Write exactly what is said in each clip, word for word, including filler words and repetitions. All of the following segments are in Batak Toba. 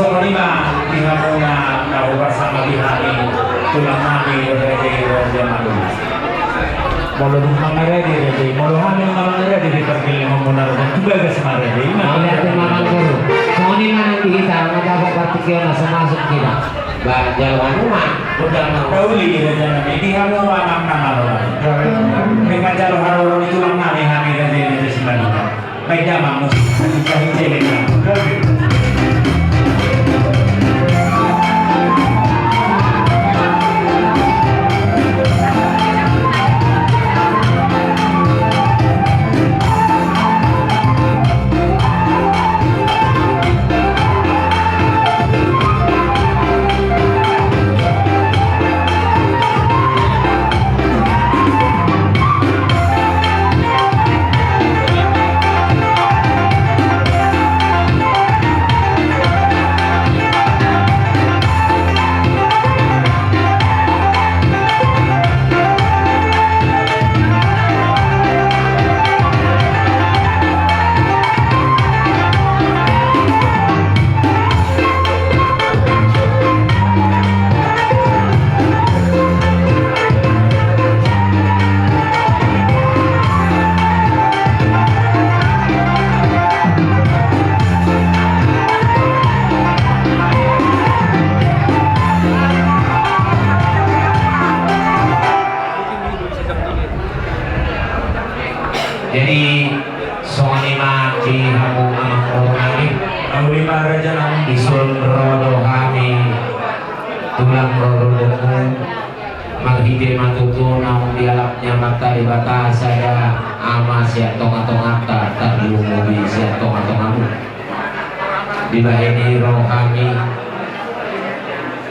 Songon i ma di hamuna na hupasahat hami tulang nami raja i, Raja Manurung. Molo dung mangarade raja i, molo hami nunga mangarade di pargellengonmuna raja, tu bagas ma raja i. Mauliate ma amangboru. Songon i ma nang di hita, nga dapot partingkian na so masuk hita. Ba jalo hamu ma. Udah ma. Pauli raja nami, di hamu ma nang na malo. Nunga jalo haroro ni tulang nami hami raja i, Raja Simanjuntak. Baik, damang musik. Jadi, songon i ma di hamu amangboru nami. Songon i ma raja nami. Dison ro do hami tulang rorobotmu. Marhite ma tutu naung dialap ni Amanta Debata, sada ama sian tongatonganta, tarlumobi sian tongatongamu. Dibahen i ro hami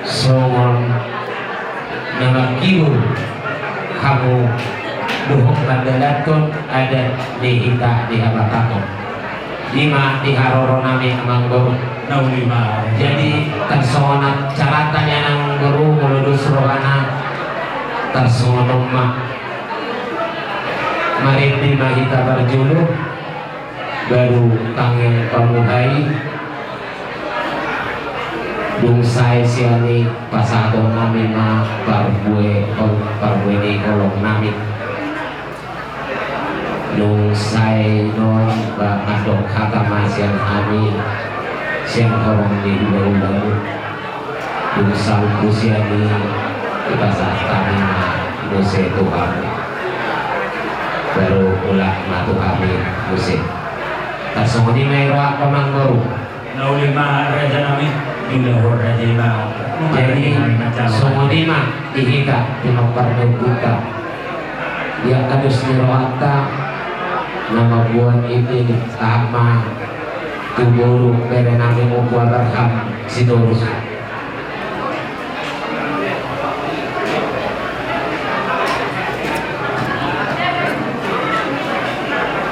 songon na manghibur hamu dohot mandalankon adat ni hita di habatahon. I ma di haroro nami amangboru. Nauli ma. Jadi tarsongon on carata nian amangboru, molo dos rohana tarsongon on ma. Marende ma hita parjolo, baru tangiang pamuhai. Dung sae sian i pasahaton nami ma parbue, parbue ni holong nami. Nung sae non ba mandok hata ma sian hami sian horong ni hulahulamu. Dung salpu sian i dipasahat hami ma muse tu hamu. Baru mulak ma tu hami muse. Tarsongon i ma i rohangku amangboru. Nauli ma raja nami. Inda ho raja i ma. Jadi songon i ma di hita pinompar ni ompunta. Di angka dos ni rohanta na mamboan i, tahan ma tu boru bere nami Ompu Abraham Sitorus.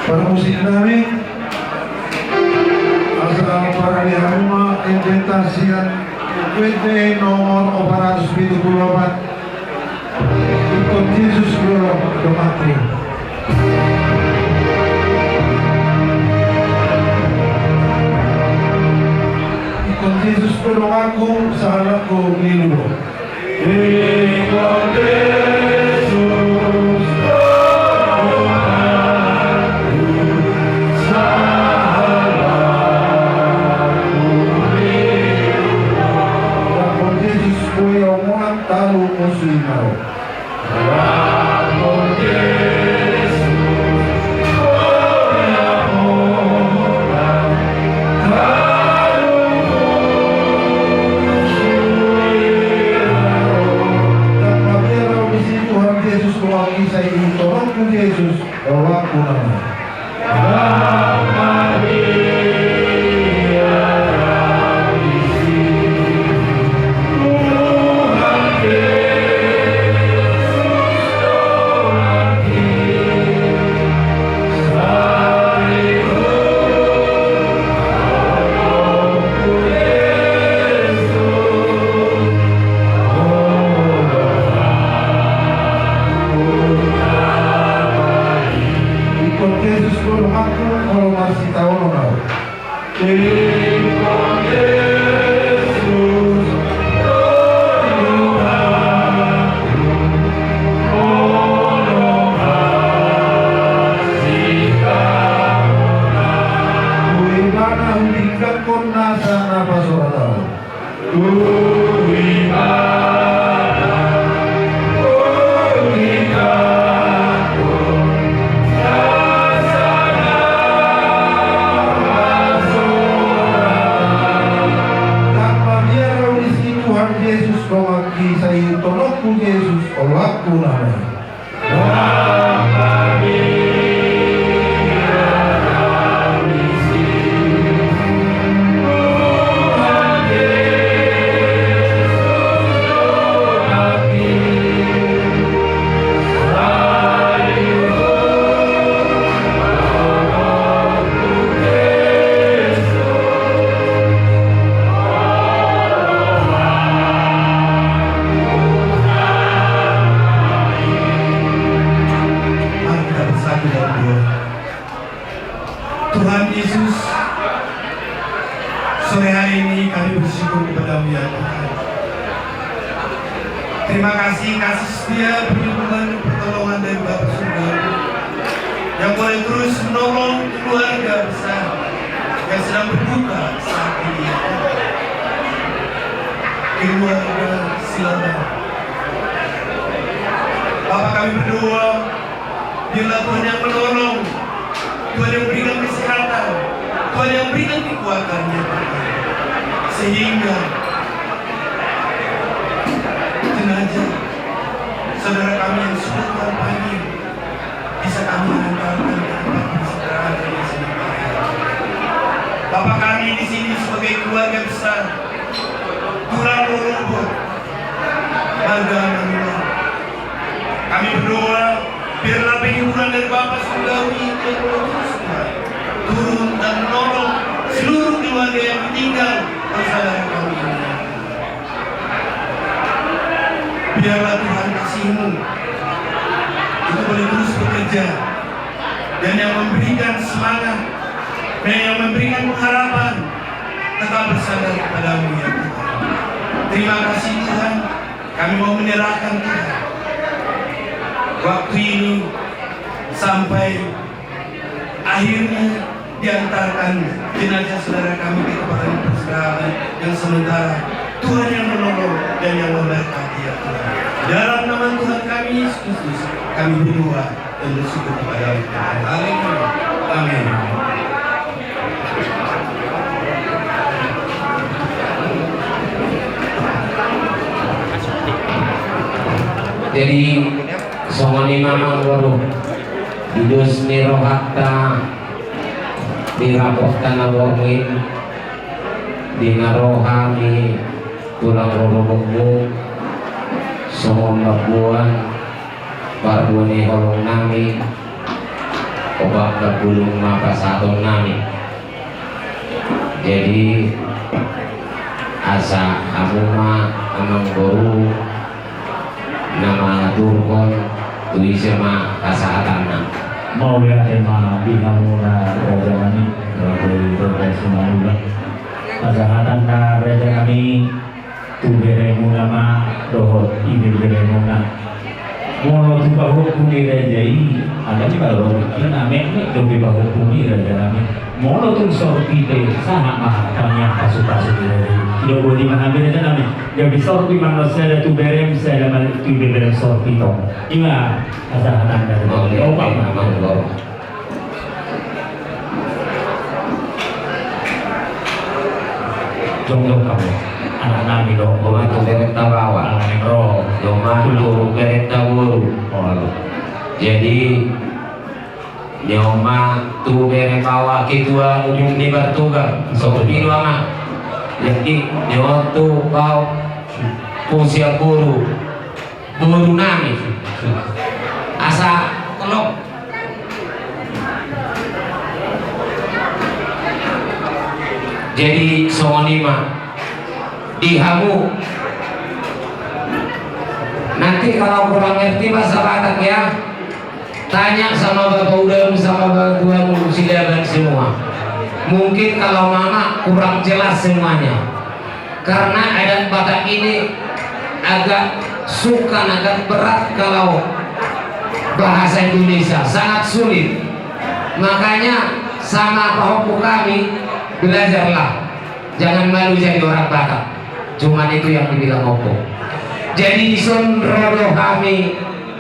Parmusik nami. Asa parade hamu ma embeta sian kuende nomor opat ratus pitu pulu opat. Ingkon Jesus do donganku. Ingkon Jesus do donganku, sahalakku lilu do. Ingkon Jesus do donganku, sahalakku lilu do. Ingkon Jesus do donganku, sahalakku lilu do. Jesus, Ingkon Jesus do donganku, molo marsitaonon au. Nasa na pasorat au. Tuhan, Tuhan, nasa na pasorat au. Ndang mabiar au disi Tuhan Jesus, dongan sahitononku Jesus, olanku nama i. Mari kita bersatu dalam doa. Tuhan Yesus, sore hari ini kami bersyukur kepada-Mu ya Tuhan. Terima kasih, kasih setia, perlindungan, pertolongan dari Bapa Surgawi yang boleh terus menolong keluarga besar yang sedang berduka saat ini ya Tuhan. Keluarga Silaban. Bapa, kami berdoa, biarlah Tuhan yang menolong, Tuhan yang berikan kesehatan, Tuhan yang berikan kekuatan ya Tuhan. Sehingga jenazah saudara kami yang sudah Tuhan panggil bisa kami antarkan ke tempat peristirahatan yang sudah Bapa, kami di sini sebagai keluarga besar Tulang Rorobot, marga Manurung. Kami berdoa, biarlah penghiburan dari Bapa Surgawi yang terus, Tuhan, turun dan menolong seluruh keluarga yang ditinggal oleh saudara kami ini. Biarlah Tuhan kasih-Mu itu boleh terus bekerja, dan yang memberikan semangat, dan yang memberikan pengharapan, tetap bersandar kepada-Mu ya Tuhan. Terima kasih Tuhan, kami mau menyerahkan Tuhan waktu ini sampai akhirnya diantarkan jenazah saudara kami ke tempat peristirahatan yang sementara. Tuhan yang menolong dan yang memberkati ya Tuhan. Dalam nama Tuhan kami Yesus Kristus kami berdoa dan bersyukur kepada-Mu Tuhan. Haleluya. Amin. Jadi songon i ma amang boru, di dos ni rohanta, di rapotta na borngin, di na roha ni tulang rorobotmu, songon mamboan parbue ni holong nami, obat parbulung ma pasahaton nami. Jadi asa hamu ma amang boru na mangaturhon tu ise ma pasahatanna. Mauliate ma di hamuna raja nami, raja i raja Simanjuntak. Pasahatanna raja nami tu beremuna ma dohot ibeberemuna. Molo tu pahompu ni raja i, alai molo i na metmet dope pahompu ni raja nami. Molo tung sorpi pe sahat ma tangiang pasupasu ni raja i. Ido boti ma hami raja nami. Gabe sorpi ma annon sada tu berem, sada ma tu ibeberem sorpi tong. Ima pasahatanna raja nami. Opa ma. Jongjong hamu. Anak nami do. Oma tu berenta baoa. Anak nami ro. Oma tu berenta boru. Jadi ni oma tu bere baoa ketua umum ni Bartugar. Sorpi do ama. Jadi ni oma tu baoa pusia boru. Boru nami. Asa tolong. Jadi songon i ma di hamu. Nanti kalau kurang ngerti bahasa Batak ya, tanya sama bapak udamu sama bapak tuamu Silaban semua. Mungkin kalau mama kurang jelas semuanya. Karena adat Batak ini agak sungkan, agak berat kalau bahasa Indonesia, sangat sulit. Makanya sama pahompu kami, belajarlah. Jangan malu jadi orang Batak. Cuman itu yang dibilang ompung. Jadi dison ro do hami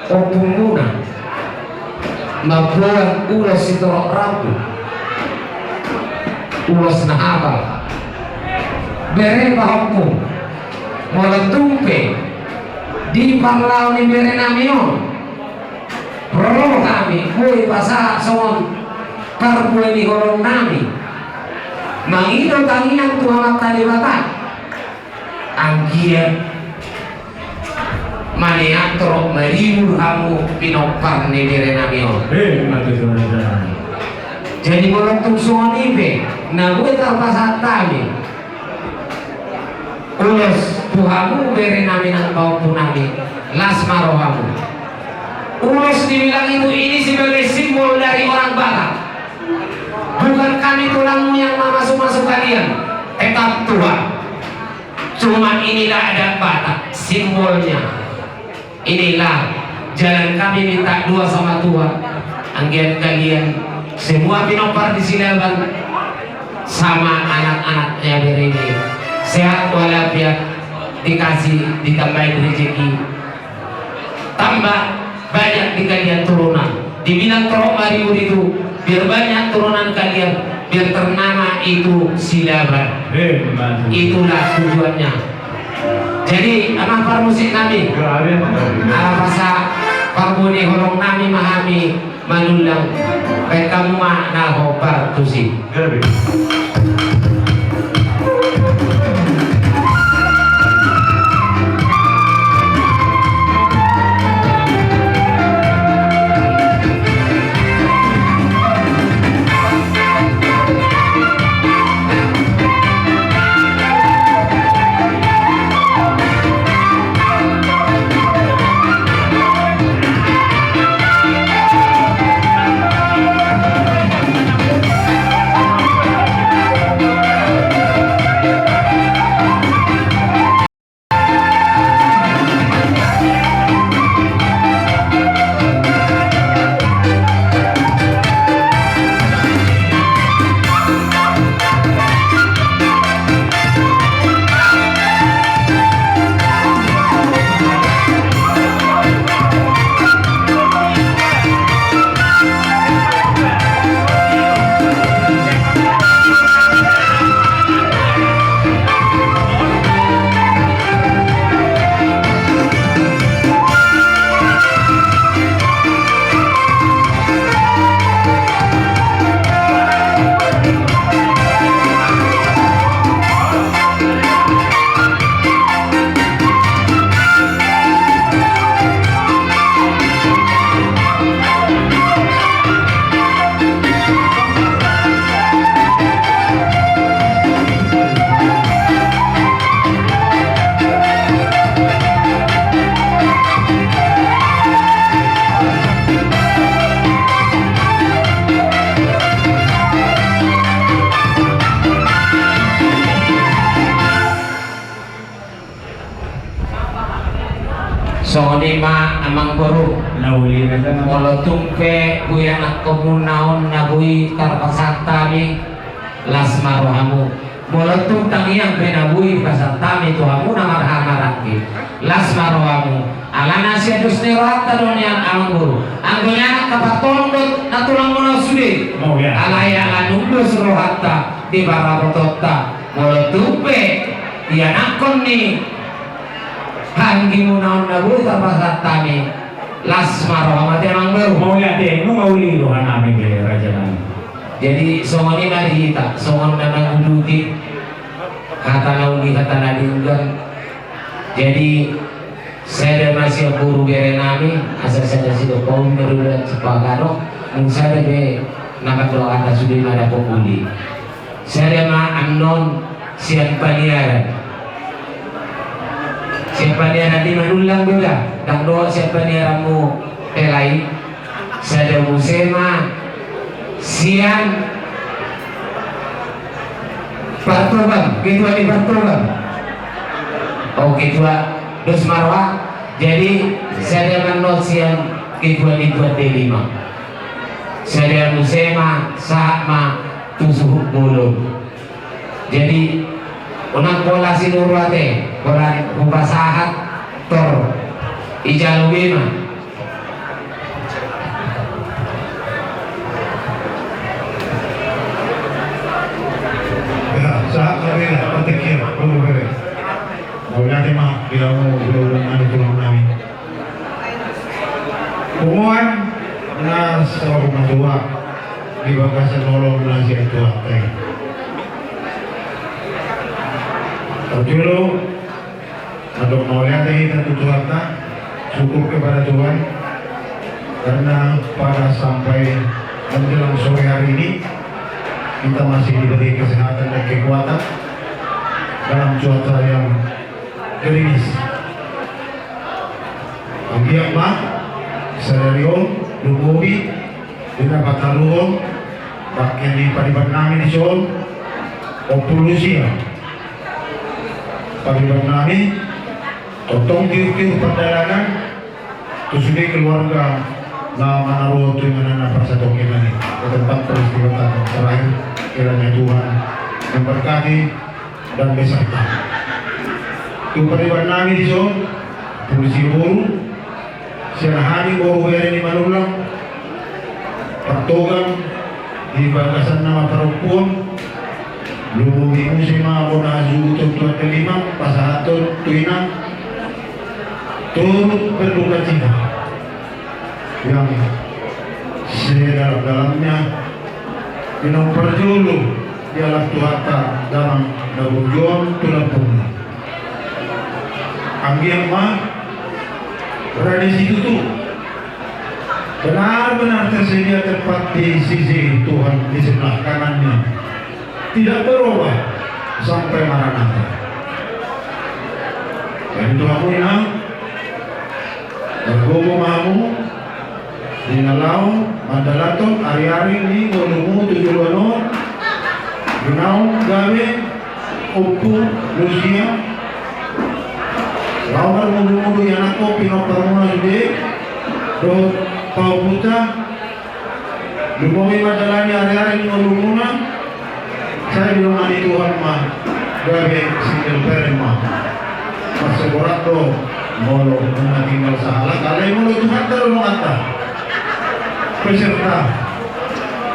ompungmuna mamboan ulos sitorop rambu. Ulos na hapal. Bere pahompu, molo tung pe di parlao ni berenami on ro hami boi pasahat songon parbue ni holongnami, mangido tangiang tu Amanta Debata, anggiat maneang torop maribur hamu pinompar ni berenami on. Eh, mate suara. Jadi molo tung songon i pe na boi tarpasahat hami ulos tu hamu berenami nang pahompunami, las ma rohamu. Ulos dibilang itu ini sebagai simbol dari orang Batak. Bukan kami tulangmu yang mamasumasu kalian, tetap Tuhan. Cuman inilah adat Batak, simbolnya. Inilah jalan kami minta doa sama Tuhan. Anggiat kalian semua pinompar di Silaban sama anak-anaknya bere ini sehat walafiat, dikasih, ditambahin rezeki, tambah banyak di kalian turunan. Dibilang torop maribur itu, biar banyak turunan kalian, biar ternama itu Silaban. Eh, betul. Itulah tujuannya. Jadi, amang parmusiknami, ala pasahat parbue ni holongnami ma hami manullang, baen hamu ma na hombar tusi. Songon i ma amangboru. Na uli na. Molo tung pe huianakkonmuna on na boi tarpasahat hami, las ma rohamu. Molo tung tangiang pe na boi pasahat hami tu hamu na marhahamaranggi, las ma rohamu. Alana sian dos ni rohanta do nian amangboru. Anggo nian angka partondot na tulangmuna on sude. Oh, ya. Alai ala nundos rohanta di parapotonta. Molo tung pe ianakkon ni hahaanggimuna on na boi tarpasahat hami, las ma roha ma te amangboru. Mauliate, nunga uli rohanami be rajanami. Jadi songon i ma di hita, songon na manguduti hata na uli hata na denggan. Jadi sada ma sian boru berenami, asa sada sidok paun ma do dohot sipagano, mung sada be na mandok hata sude ma dapot uli. Sada ma annon sian paniaran. Sian paniaran i manullang do da, ndang dohot sian paniaranmu pe lae. Sada muse ma sian Partobang, ketua ni Partobang. Oh, ketua dos ma roha. Jadi sada ma annon sian ketua ni Tuan Delima. Sada muse ma sahat ma tu suhut bolon. Jadi Unang pola sinuru ate, pola hupasahat tor ijalo be ma. Ya, sahat ma be, patik ya, kamu bere. Mauliate ma, bila mau, bila ulang anu tulang nami. Punguan na saur matua di bagasan holong na sian Tuhanta i. Parjolo, mandok mauliate hita tu Tuhanta, syukur kepada Tuhan, karena pada sampai menjelang sore hari ini, kita masih diberi kesehatan dan kekuatan dalam cuaca yang gerimis. Anggiat ma sadari on, lumobi di na pataruhon bangke ni pariban nami dison, Ompu Lusia. Pariban nami, tongtong tiur-tiur pardalanan tu sude keluarga na manaruhon tu inganan na parsatongkinan i, ke tempat peristiwa terakhir, kiranya Tuhan memberkati dan beserta. Tu pariban nami dison, Ompu Lusia boru, sian hami boru bere ni Manullang, partogang di bagasan nama parompuan, lumobi muse ma bona hasuhuton tu angka lima, pasahathon tu inang, turut berduka cita yang sedalam-dalamnya. Inang parjolo dialap Tuhanta damang na burju on tu lambungna. Anggiat ma rade situtu benar-benar tersedia tempat di sisi Tuhan di sebelah kanannya. Tidak berubah sampai Maranatha. Jadi Tuhan inang, margogo ma hamu di na laho mandalanhon ari-ari ni ngolumu tu joloan on, di naung gabe Ompu Lusia, laho marmudu-mudu ianakhon pinomparmuna sude dohot pahompunta. Lumobi mandalani ari-ari ni ngolumuna. Sai didongani Tuhan ma gabe single parent ma. Mansai borat do molo nunga tinggal sahalak, alai molo Tuhanta do donganta, peserta,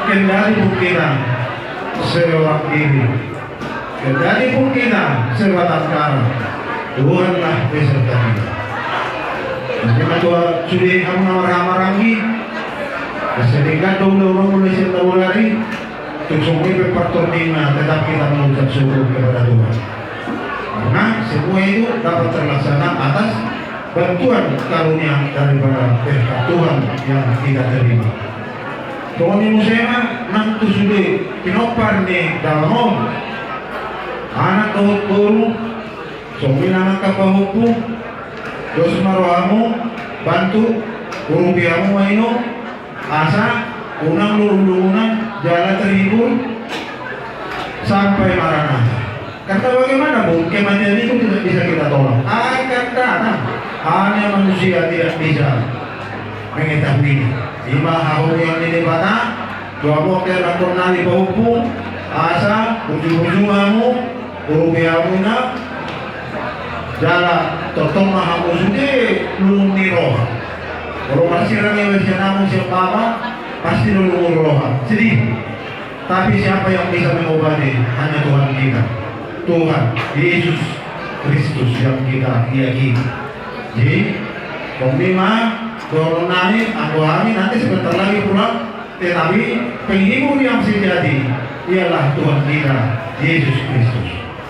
kendati pun kita seorang diri, kendati pun kita sebatang kara, Tuhanlah beserta kita. Jadi matua sude hamu na marhahamaranggi, asa denggan do ulaonmu mulai sian tabo nari. Tung songon i pe partordingna, tetap kita mengucap syukur kepada Tuhan. Karena semua itu dapat terlaksana atas bantuan karunia daripada berkat Tuhan yang kita terima. Songon i muse ma nang tu sude pinompar ni damang on, anak dohot boru, songon i nang angka pahompu, dos ma rohamu, bantu, urupi hamu ma i, asa unang lungun-lungunan jala terhibur sampai Maranatha. Karena bagaimanapun kematian itu tidak bisa kita tolak. Akan datang. Hanya manusia tidak bisa mengetahuinya. I ma hahorangan ni Debata tu hamu angka ianakhon nami pahompu, asa burju-burju ma hamu, urupi hamu inna, jala tongtong ma hamu sude lungun ni roha. Molo marsirang iba sian hamu sian Bapa, pasti do lungun roha. Sedih. Tapi siapa yang bisa mengobati? Hanya Tuhan kita. Tuhan Yesus Kristus yang kita yakini. Jadi, songon i ma dohonon nami, anggo hami nanti sebentar lagi pulang. Tetapi penghibur yang sejati ialah Tuhan kita, Yesus Kristus.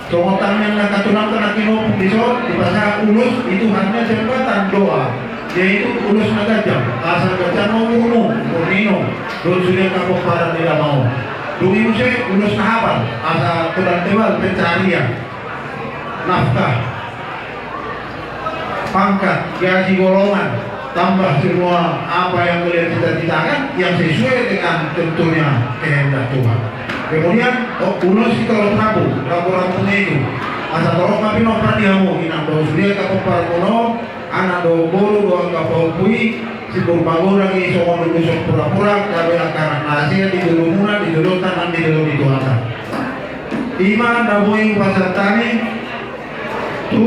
Songon tangiang na hatulang, tangiang na pinopuk dison, dipasahat ulos, itu hanya jembatan doa, yaitu ulos na ganjang, asa ganjang ma umurmu, umur ni inong, dohot sude angka pomparan ni damang on. Dung i muse ulos na hapal, asa tebaltebal pencarian, nafkah, pangkat, gaji, golongan, tambah semua apa yang kalian cita-citakan yang sesuai dengan tentunya kehendak Tuhan. Kemudian, oh, ulos i tolop rambu, rambu-rambu na itu. Asa torop ma pinompar di hamu, inang dohot sude angka pomparanmuna on, anak dohot boru dohot angka pahompu i, simbur magodang i songon ulos pura-pura, gabe angka anak na hasea di jolomuna, di jolonta nang di jolo ni Tuhanta. Ima na boi pasahat hami tu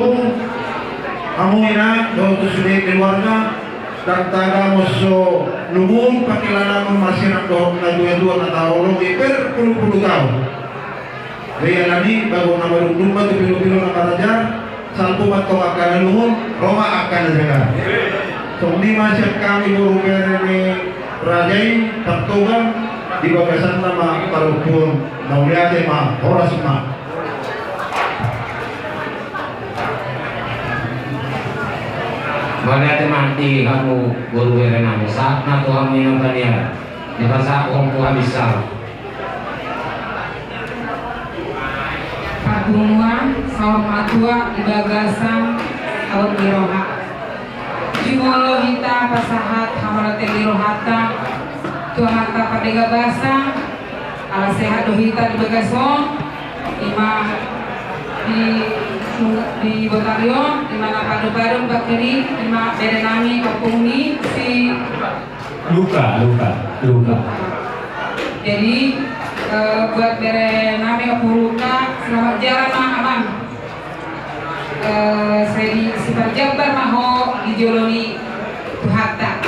hamu ina dohot tu sude keluarga, dan taga molo so lungun pangkilalaan marsirang dohot na tua-tua na taoloi berpuluh-puluh taon. Jadi alani bago na marundung ma tu pilo-pilo na marajar, salpu ma tong angka na lungun, ro ma angka na jaga. Songon i ma sian hami boru bere ni raja i, partoga di bagasan na ma parompuan. Mauliate ma, horas ma. Mauliate ma di hamu boru bere nami, sahat ma tu hamu ina panian. Dipasahat hamu tu hamu ina. Parpunguan saur matua di bagasan saur ni roha. Jumolo hita pasahat hamauliateon ni rohanta tu Amanta Pardenggan Basa, ala sehat do hita di bagas on, ima di, di botari on, ima na pado-pado bakke ni, ima bere nami ompung ni si Luka, Luka, Luka. Jadi, eh, buat bere nami ompung Luka, selamat jalan ma amang. Eh, sai siparjambar ma ho di jolo ni Tuhanta.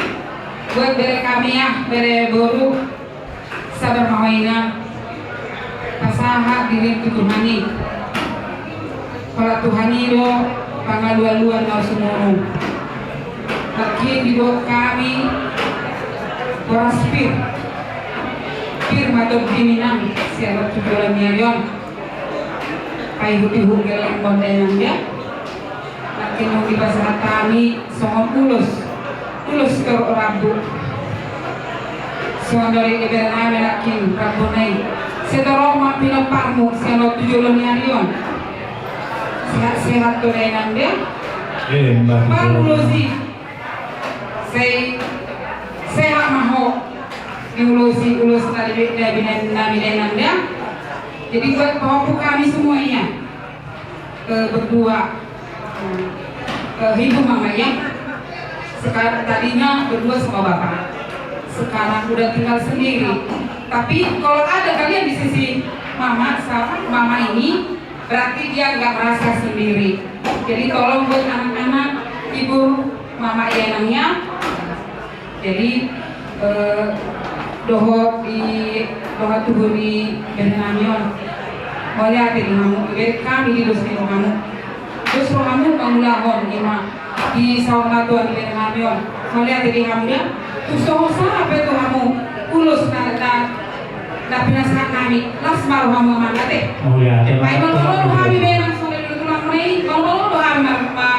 Buat bere nami, ah, bere boru, sabar ma ho ina. Pasahat dirim tu Tuhan i. Pala Tuhan i do pangalualuan na sumurung. Nangkin didok hami horas pir. Pir ma tondimi nang sian on tu joloan ni ari on. Paihut-ihut gelleng bonde nang dia. Nangkin nunga dipasahat hami songon ulos. Ulos torop rambu. Songon doli ni bere nami nangkin rambu na i. Sai torop ma pinomparmu sian on tu jolo ni ari on. Sehat-sehat do dainang dia. Eh, Mbak. Baru ulos i. Sai sehat ma ho. Diulosi ulos na di, na di, na di dainang dia. Jadi buat pahompu kami semua ia. Eh, berdua. Eh, ibu mama ya. Sekarang tadinya berdua sama bapak. Sekarang udah tinggal sendiri. Tapi kalau ada kalian di sisi mama sama mama ini, berarti dia nggak merasa sendiri. Jadi tolong buat anak-anak, ibu, mama ya, Nang ya. Jadi, eh, dohot di, dohot tubu ni bere nami on. Mauliate di hamu, iberek hami di dos ni rohamu. Dos rohamu mangulahon ima di saur matua ni bere nami on. Mauliate di hamu da. Tu so husahat pe tu hamu ulos na, na, na pinasahat nami. Las ma rohamu amang ate. Mauliate. Ai malo-malo do hami be nang songon i tulang muna i, malo-malo do hami ma, ma,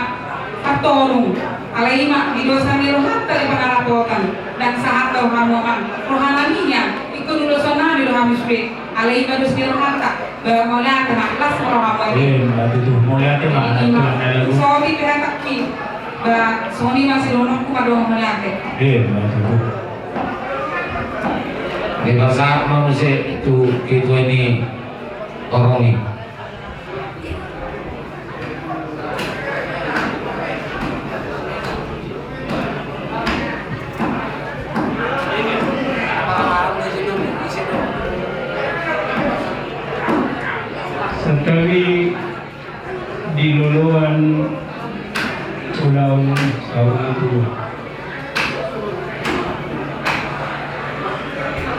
martonung. Alai ima di dos ni rohanta di pangarapotan, ndang sahat do hamu amang. Roha nami ia, ingkon uloson nami do hami sude. Alai ima dos ni rohanta, ba mauliate ma, las ma rohamu ate. Eh, ima tutu, mauliate ma. Ima, saotik pe hatangki, ba songon i ma sidohononku, mandok mauliate. Eh, ima tutu. Dipasahat ma muse tu ketua ni horong i. Santabi di loloan ulaon saur matua.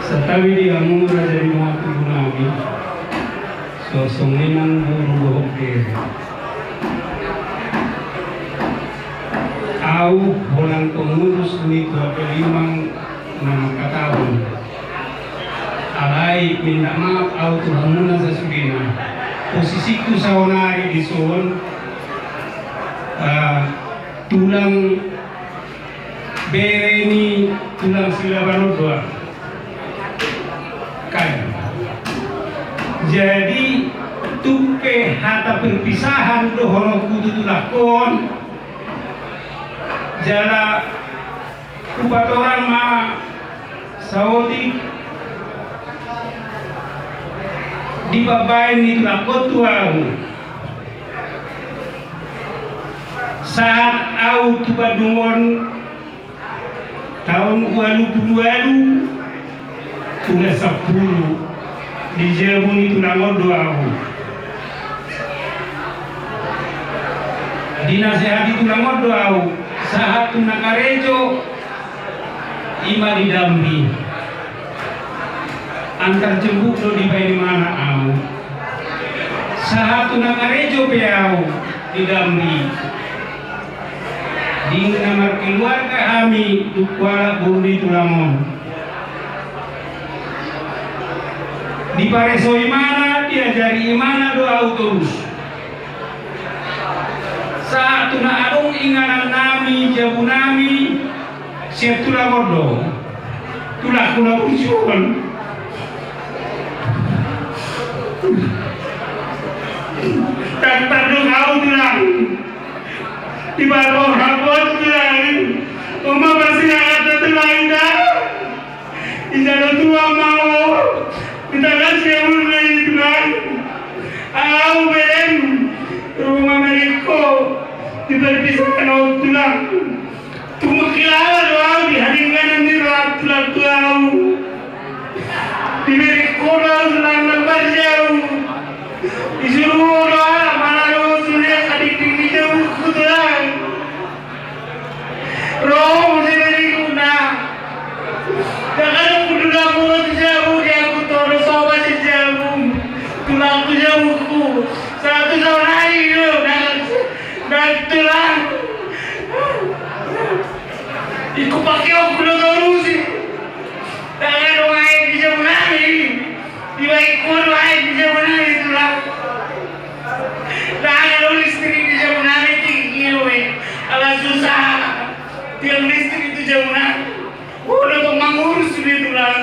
Santabi di hamu raja ni dongan tubu nami. Songon i nang boru dohot bere. Au holan pengurus ni Tua Pelimang na mangkatahon. Alai minta maaf au tu hamuna sasudena. Posisiku saonari dison, ah, tulang bere ni tulang Silaban on do au. Kan. Jadi, tung pe hata perpisahan do horongku tu tulangkon. Jala hupatorang ma saotik di pambaen ni tulangkon tu au. Sahat au tu Bandung on taon ualu pulu ualu, ula sampulu. Di jabu ni tulang on do ahu. Dinasehati tulang on do ahu, sahat tu na karejo i ma di Damri. Antar jemput do dibaen imana ahu. Sahat tu na karejo pe ahu di Damri. Di na markeluarga hami tu kuala boru ni tulang on. Dipareso imana, diajari imana do ahu torus. Sahat tu na adong inganan nami, jabu nami, sian tulang on do. Tulangku na burju on. Tartar do ahu tulang. Di baro rapot tulang. Uma pasti ada tulang ida. Ijalo tulang mau. Kita kasih mulai tulang. Ahu berem. Rumah mereka. Diperpisahkan ahu tulang. Tung mangkilala do ahu di haringanan ni rohangku laku ahu. Dibere ho do ahu tulang na parjau. Disuru ho do ahu mala do sude hadingding ni jabungku tulang. Ro muse berikutna. Jangan aku dulu aku mau jabu di aku toro sobat si jabu. Tulangku jabungku. Satu tahun lagi do. Nang tulang. Ingkon pakeonku do torus i. Ndang adong aek di jabu nami. Dibaen ho do aek di jabu nami tulang. Ndang adong listrik di jabu nami tingki i. Ala susah. Tiang listrik tu jabu nami. Ho do tong mangurus sude tulang.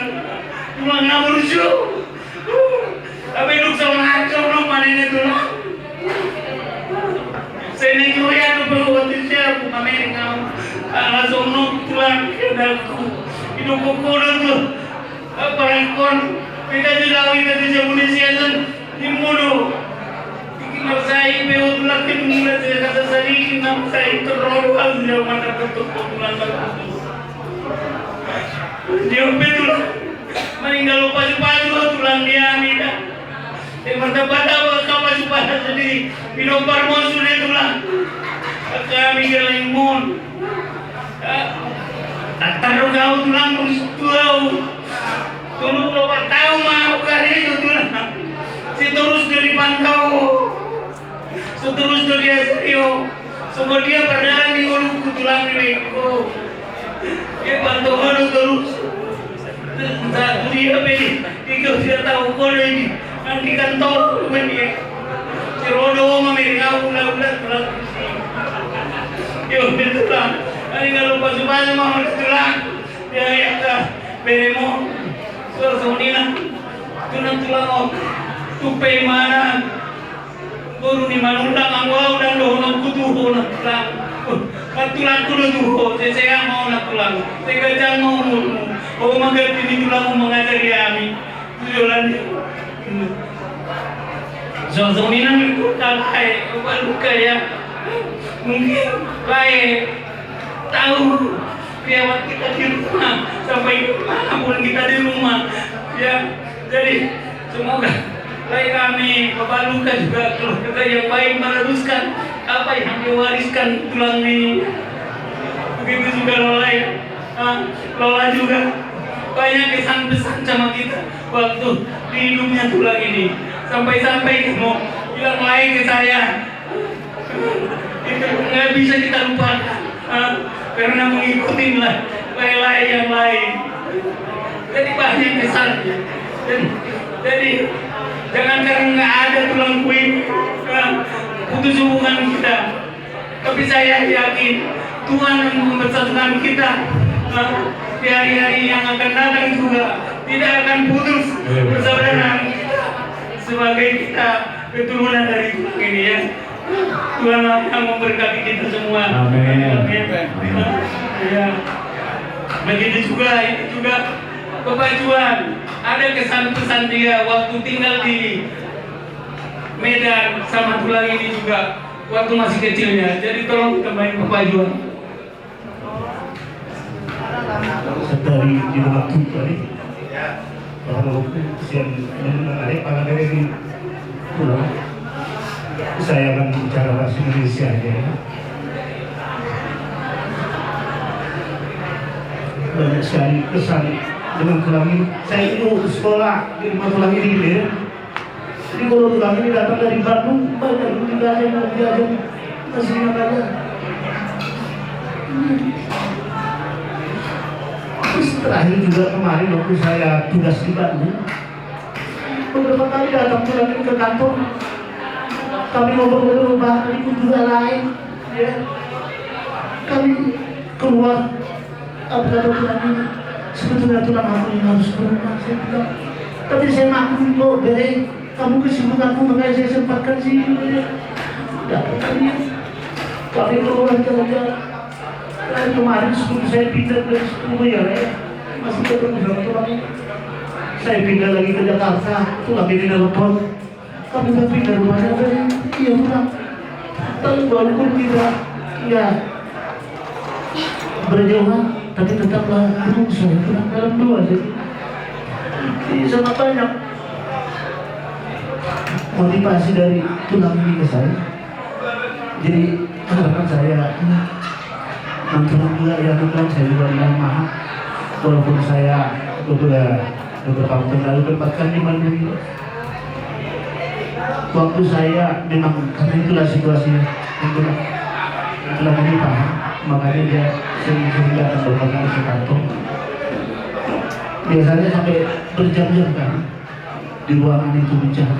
Tulang na burju. Tapi duk songon aja songon manene tulang. Seneng roya do pe waktu siap mamereng ahu. Ala songon tulang kehendakku. Hidup kokodo tu. Parangkon. Beda juga ahu ina di jabu ni siasan. Di mulu. Iki marsai pe waktu laki mula saya kata sadiki marsai terlalu ahu yang mana betul tulang. Dia pe tulang. Maninggal pasu-pasu tulang di hami da. Sai martamba-tamba angka pasu-pasu di pinompar mon sude tulang. Angka hami galaimon. Tartaruk ahu tulang, terus tu ahu. Tolu pulu opat taon ma ahu karejo tulang. Sai torus do dipantau. Sai torus do diajari ahu. Songon dia pardalanan ni ngolungku tulang ni baengku. Dia pantau ahu torus. Sahat tu dia pe di, di kau sudah tahu kau ini. Nang di kantor pun dia. Si Rodo ma meri kau ulah-ulah tulang. Yo, betul lah. Tadi kalau pasu-pasu ma tulang. Dia yang ke beremo. So, so ni lah. Tulang-tulang om. Tupe mana. Boru ni Manullang, anggo ahu ndang dohononku tu ho na tulang. Nang tulangku do tu ho, sai sehat ma ho na tulang. Sai ganjang ma umurmu. Ho ma ganti ni tulang mangajari hami. Tu joloan ni. Songon i nang tu lae, Bapak Luka ya. Mungkin lae tahu lewat kita di rumah, sampai di mana pun kita di rumah. Ya, jadi semoga baik kami, Bapak Luka juga keluarga yang baik meneruskan apa yang diwariskan tulang ini. Begitu juga Lola ya. Ah, Lola juga banyak kesan pesan sama kita waktu di hidupnya tulang ini. Sampai-sampai kamu bilang lain ke saya, itu nggak bisa kita lupakan, ah, karena mengikuti lah lain-lain yang lain. Jadi banyak kesannya. Jadi, jadi jangan karena nggak ada tulang kuing, ah, putus hubungan kita. Tapi saya yakin Tuhan yang mempersatukan kita, ah, di hari-hari yang akan datang juga tidak akan putus persaudaraan kita sebagai kita keturunan dari tulang ini ya. Tuhan yang memberkati kita semua. Amin. Amin. Ya. Begitu juga, ini juga Bapak Juan, ada kesan pesan dia waktu tinggal di Medan sama tulang ini juga waktu masih kecilnya. Jadi tolong ditambahin Bapak Juan. Setari di dalam tuta ini. Kalau sian menang ada pada dari pulang. Saya akan bicara bahasa Indonesia aja ya. Banyak sekali kesan dengan tulang ini. Saya dulu sekolah di rumah tulang ini gitu ya. Jadi kalau tulang ini datang dari Bandung, banyak dulu diajak, mau diajak. Masih ingat aja. Terus terakhir juga kemarin waktu saya tugas di Bandung, beberapa kali datang tulang ini ke kantor. Kami ngobrol-ngobrol, bahkan ikut juga lain, ya. Kami keluar, apa kata tulang ini? Sebetulnya tulang aku yang harus ke rumah, saya bilang. Tapi saya maklum kok, bere, kamu kesibukanmu, makanya saya sempatkan sini, bere. Dapat kami, kami keluar jalan-jalan. Kan kemarin sebelum saya pindah dari sepuluh ya, ya, masih ketemu sama tulang ini. Saya pindah lagi ke Jakarta, tulang ini nelpon. Kamu udah pindah rumahnya, Bang? Iya, Bang. Tapi walaupun kita, ya, berjauhan, tapi tetaplah belum saya pulang dalam dua sih. Jadi sangat banyak motivasi dari tulang ini ke saya. Jadi harapan saya, nanti juga ya, nanti saya juga mohon maaf walaupun saya beberapa, beberapa waktu lalu berpakaian di Bandung. Waktu saya memang karena itulah situasinya, itulah, itulah kami paham, makanya dia sering-sering datang berpakaian ke kantor. Biasanya sampai berjam-jam kan di ruangan itu bicara.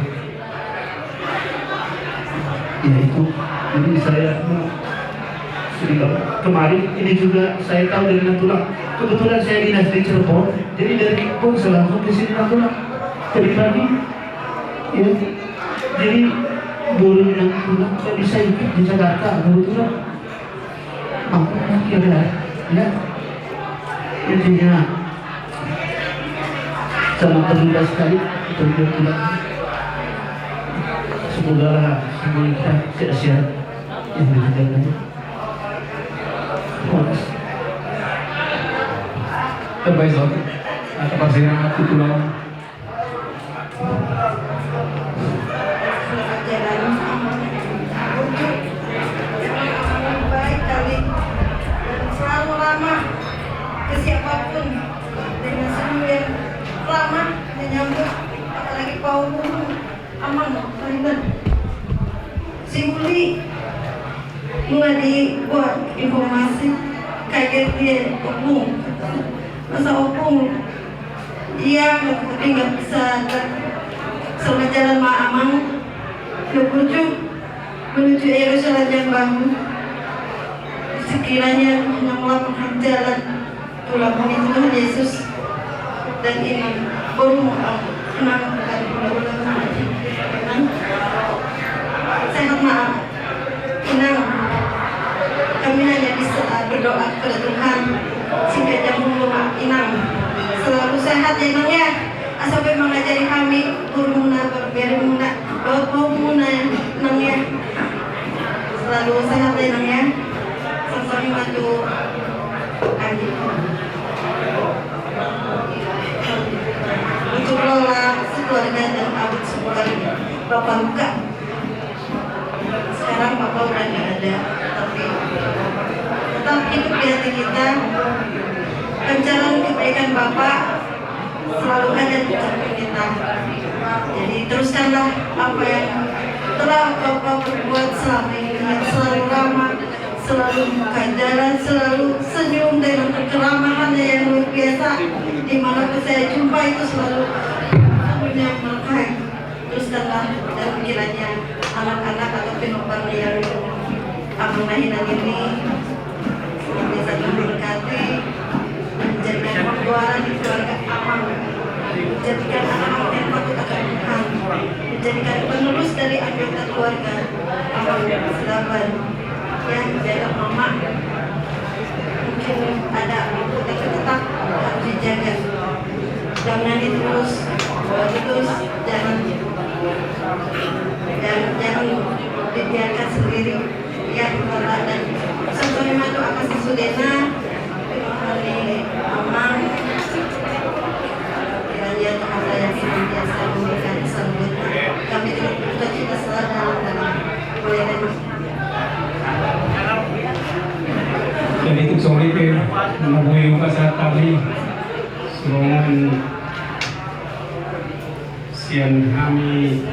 Ya itu, jadi saya mau sedikit, kemarin ini juga saya tahu dari Nantulang. Kebetulan saya dinas di Cirebon, jadi dari Cirebon saya langsung ke sini Nantulang. Tadi pagi, ya, jadi baru Nantulang saya bisa ikut di Jakarta kebetulan. Apa kira ya? Intinya sangat terluka sekali, terluka. Semoga semua kita sehat-sehat yang ditinggalkan. Terbaik, Zon. Nah, tempat saya aku pulang. Selamat jalan. Baik kali. Dan selalu ramah ke siapapun. Dengan senyum yang ramah menyambut, apalagi Pak Guru, Amang, Pak Intan. Si Uli. Nunga dibuat informasi, kaget dia, opung. Masa opung? Iya, tapi nggak bisa. Selamat jalan ma Amang. Menuju, menuju Yerusalem yang baru. Sekiranya yang melapangkan jalan. Tulang ni Tuhan Yesus dan Inang, boru, Inang, Inang. Sehat ma Inang. Kami hanya bisa berdoa kepada Tuhan. Singkat nyambung ma Inang. Selalu sehat ya Inang ya. Asa pe mangajari hami, borumuna, beremuna, borumuna Inang ya. Selalu sehat ya Inang ya. Sasami matu. Untuk Lola sekeluarga dan Abut sekeluarga, Bapak luka. Sekarang Bapak udah nggak ada, tapi tetap hidup di hati kita. Pancaran kebaikan Bapak selalu ada di samping kita. Jadi teruskanlah apa yang telah Bapak perbuat selama ini, yang selalu ramah, selalu membuka jalan, selalu senyum dengan kekeramahannya yang luar biasa. Di mana pun saya jumpa itu selalu senyumnya melekat. Teruskanlah dan kiranya anak-anak atau pinompar yang Amang na hinan ini senantiasa memberkati, menjadikan perjuangan di keluarga Amang, menjadikan anak-anak yang takut akan Tuhan, menjadikan penerus dari anggota keluarga Amang Silaban. Ya, jaga mama. Mungkin ada waktu, tapi tetap harus dijaga. Jangan terus, terus, jangan, jangan, jangan dibiarkan sendiri. Ya, Tuhan ada. Sampai matu akan sesudena. Amang. Kiranya Tuhan Hami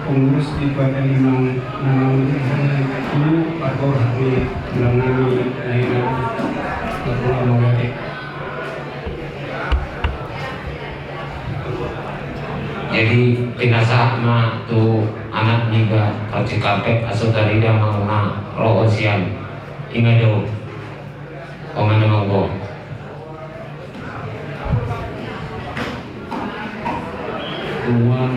pengurus di Partai Limang Nanang, ini parpor hami, bilang nami, na ina, parpor hami. Jadi pinasahat ma tu anak niba Haji Kapet, asa tarida ma na ro sian i, ma do. Oman amang boru. Tuhan,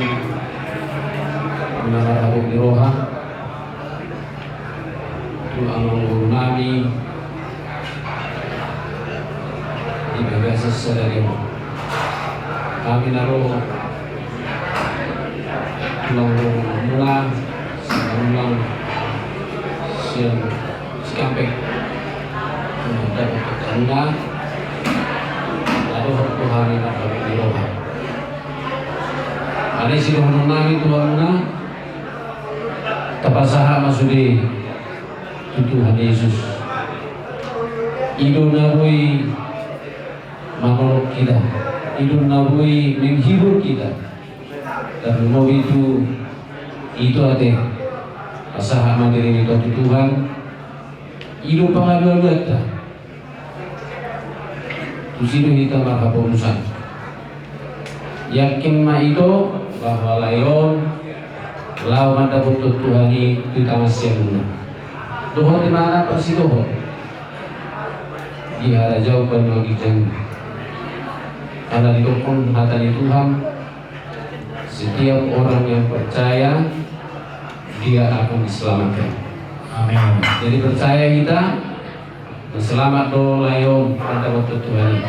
na marhabot ni roha, tu amang boru nami di bagasan sadari on. Hami na ro, tulang boru muna, sada ulang sian Cikampek. Dapotan na, aduh, Tuhan, na marhabot ni roha. Alai sidohonon nami tu hamuna, tapasahat ma sude tu Tuhan Yesus. I do na boi manolong hita, i do na boi menghibur hita. Tarlumobi tu ito ate, pasahat ma diri nita tu Tuhan. I do pangalualuanta. Tusi do hita marhaporusan. Yakin ma ito bahwa lae on laho mandapothon Tuhan i tu tangan siamunna. Dohot ibana parsidohot di harajaon banua ginjang i. Ala didokkon hata ni Tuhan, setiap orang yang percaya, dia akan diselamatkan. Amin. Jadi percaya hita, selamat do lae on mandapothon Tuhan i.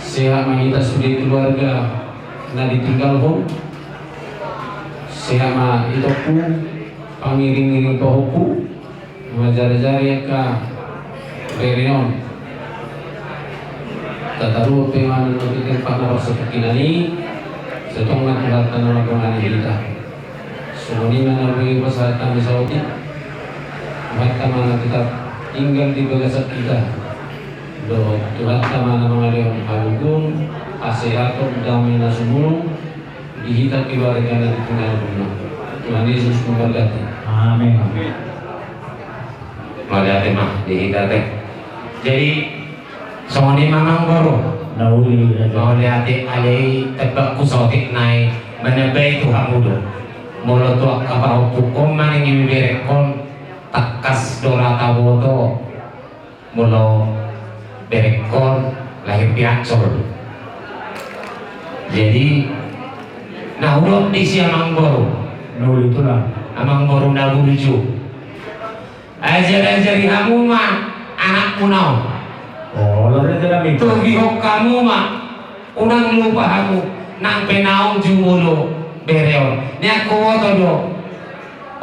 Sehat ma hita sude keluarga na ditinggalhon. Sehat ma itongku, pangiringiring pahompu, mangarajari angka bere on. Tataruhon pe ma na di tempat na parsatongkinan i, sai tong ma Tuhanta na mardongan di hita. Songon i ma na boi pasahat hami saotik. Tuhanta ma na tetap tinggal di bagasan hita. Dohot Tuhanta ma na mangalehon hagogoon, hasehaton, dame na sumurung di hita keluarga na ditinggalhonna. Tuhan Yesus memberkati. Amin. Mauliate ma di hita ate. Jadi songon i ma amang boru. Na uli, raja. Mauliate. Alai tebakku saotik nai, manambai tu hamu do. Molo tu angka pahompungkon ma na nibeberengkon, tangkas do ra taboto. Molo berengkon lahir di Ancol. Jadi na hudok disi amang boru. Na uli, tulang. Amang boru na burju. Ajar-ajari hamu ma anakmuna on. Oh, lori aja nami. Togihon hamu ma, unang lupa hamu, nang pe naung jumolo bere on. Nian huboto do,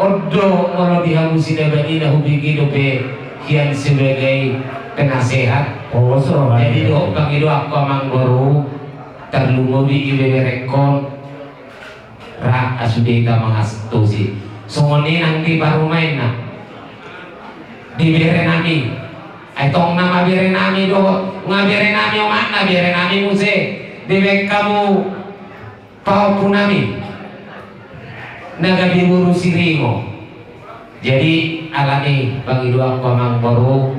on do molo di hamu sinabahi na hubege dope hian sebagai penasehat. Oh, so. Jadi dohot pangidoanku amang boru, tarlumobi ibeberengkon, ra asa sude hita mangasosi. Songon i nang di parumaenna, di bere nami. Ai tong nama bere nami do, nga bere nami omakna, bere nami muse. Dibaen hamu pahompu nami na gabe boru Siringo. Jadi alani pangidoanku amang boru,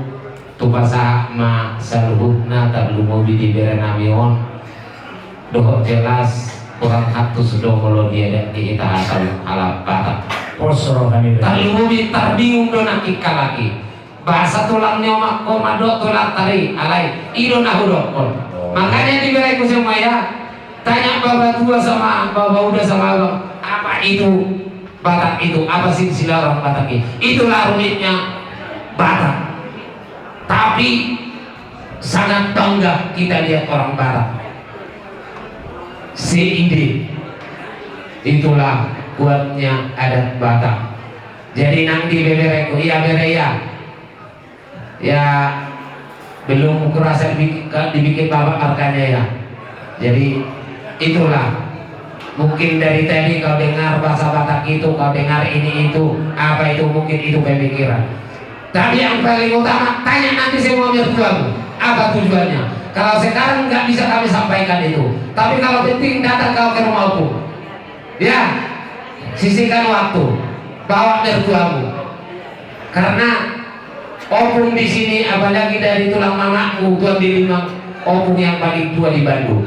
tupasahat ma saluhutna, tarlumobi di bere nami on. Dohot jelas hurang hatus do molo diadat di hita hata halak Batak. Pos roha ni. Tarlumobi tarbingung do nangkin halak i. Bahasa tulang ni omakku mandok tulang tari, alai i do na hudokkon. Oh. Makanya diberengku semua ya. Tanya bapak tua sama bapak uda sama abang, apa itu Batak itu, apa silsilah orang Batak itu? Itulah rumitnya Batak. Tapi sangat bangga kita lihat orang Batak. Seide. Itulah kuatnya adat Batak. Jadi nang di beberengku, iya bere iya. Ya, belum kurasa dibikin, dibikin bapak markanya ya. Jadi itulah. Mungkin dari tadi kau dengar bahasa Batak itu, kau dengar ini itu, apa itu, mungkin itu pemikiran. Tapi yang paling utama, tanya nanti semua mertuamu, apa tujuannya. Kalau sekarang nggak bisa kami sampaikan itu. Tapi kalau penting datang kau ke rumahku. Ya, sisihkan waktu, bawa mertuamu. Karena opung di sini, apalagi dari tulang mamakmu, Tuan Dili, memang opung yang paling tua di Bandung.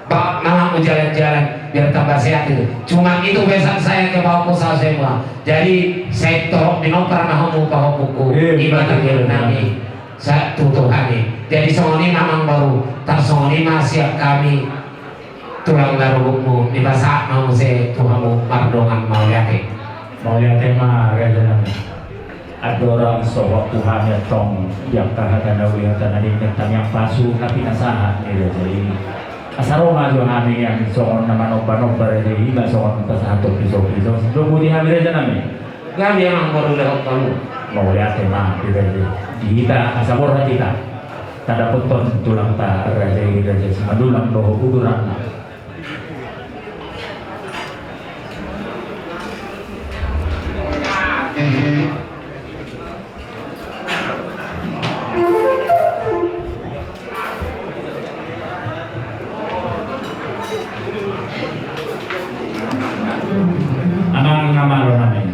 Bawa mamakmu jalan-jalan, biar tambah sehat itu. Cuma itu pesan saya ke bapak semua. Jadi, saya tolong minompar mahomu pahompuku. Iya, iba betul, tangiang betul, nami. Satu Tuhan i. Jadi, songon i ma amangboru, tarsongon i ma siap kami. Tulang na rubukmu, dipasahat ma muse tu hamu mardongan mauliate. Mauliate ma raja nami. Andorang so waktu hami antong di angka hata na uli hata na denggan, tangiang pasu na pinasahat ni raja i. Asa ro ma jo hami nian songon na manomba-nomba raja i, iba songon pasahathon piso-piso. Songon i di hami raja nami. Gabe amangboru, lehon hamu. Mauliate ma di raja i. Di hita asa borhat hita. Tadapothon tulangta raja i, Raja Simanullang dohot uduranna. Amang na malo nami.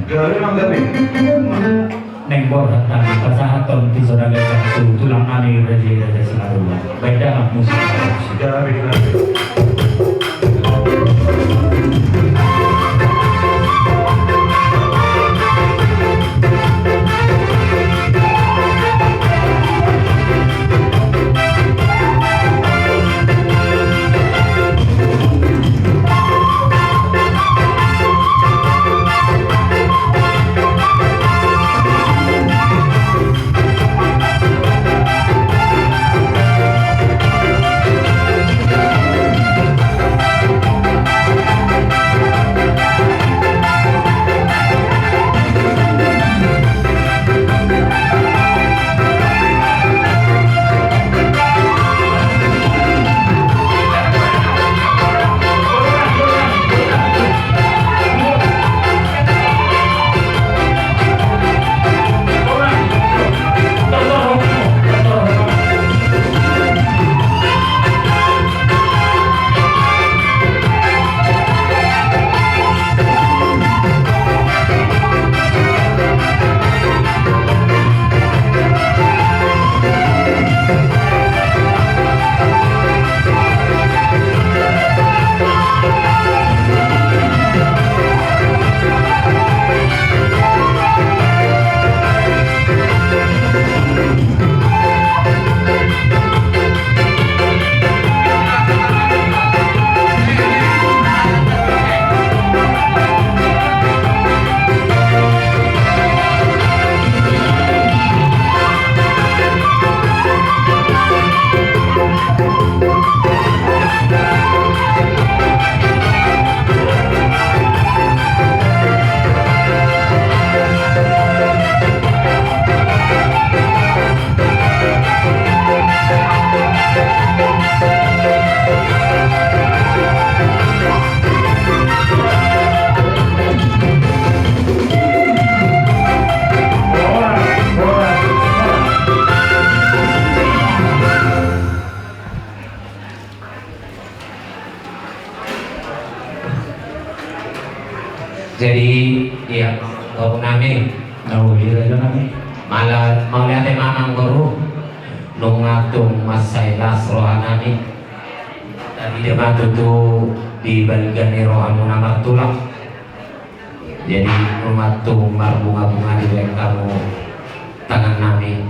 Naeng borhat hami pasahathon piso na ganjang tu tulang nami raja i, Raja Simanullang. Baen damang musik. Jadi, iya, amangboru nami. Mauliate ma amangboru. Nunga tung mansai las roha nami. Tadi dia ma tutu dibalga ni rohamuna martulang. Jadi, nunga tung marbunga-bunga dibaen hamu tangan nami,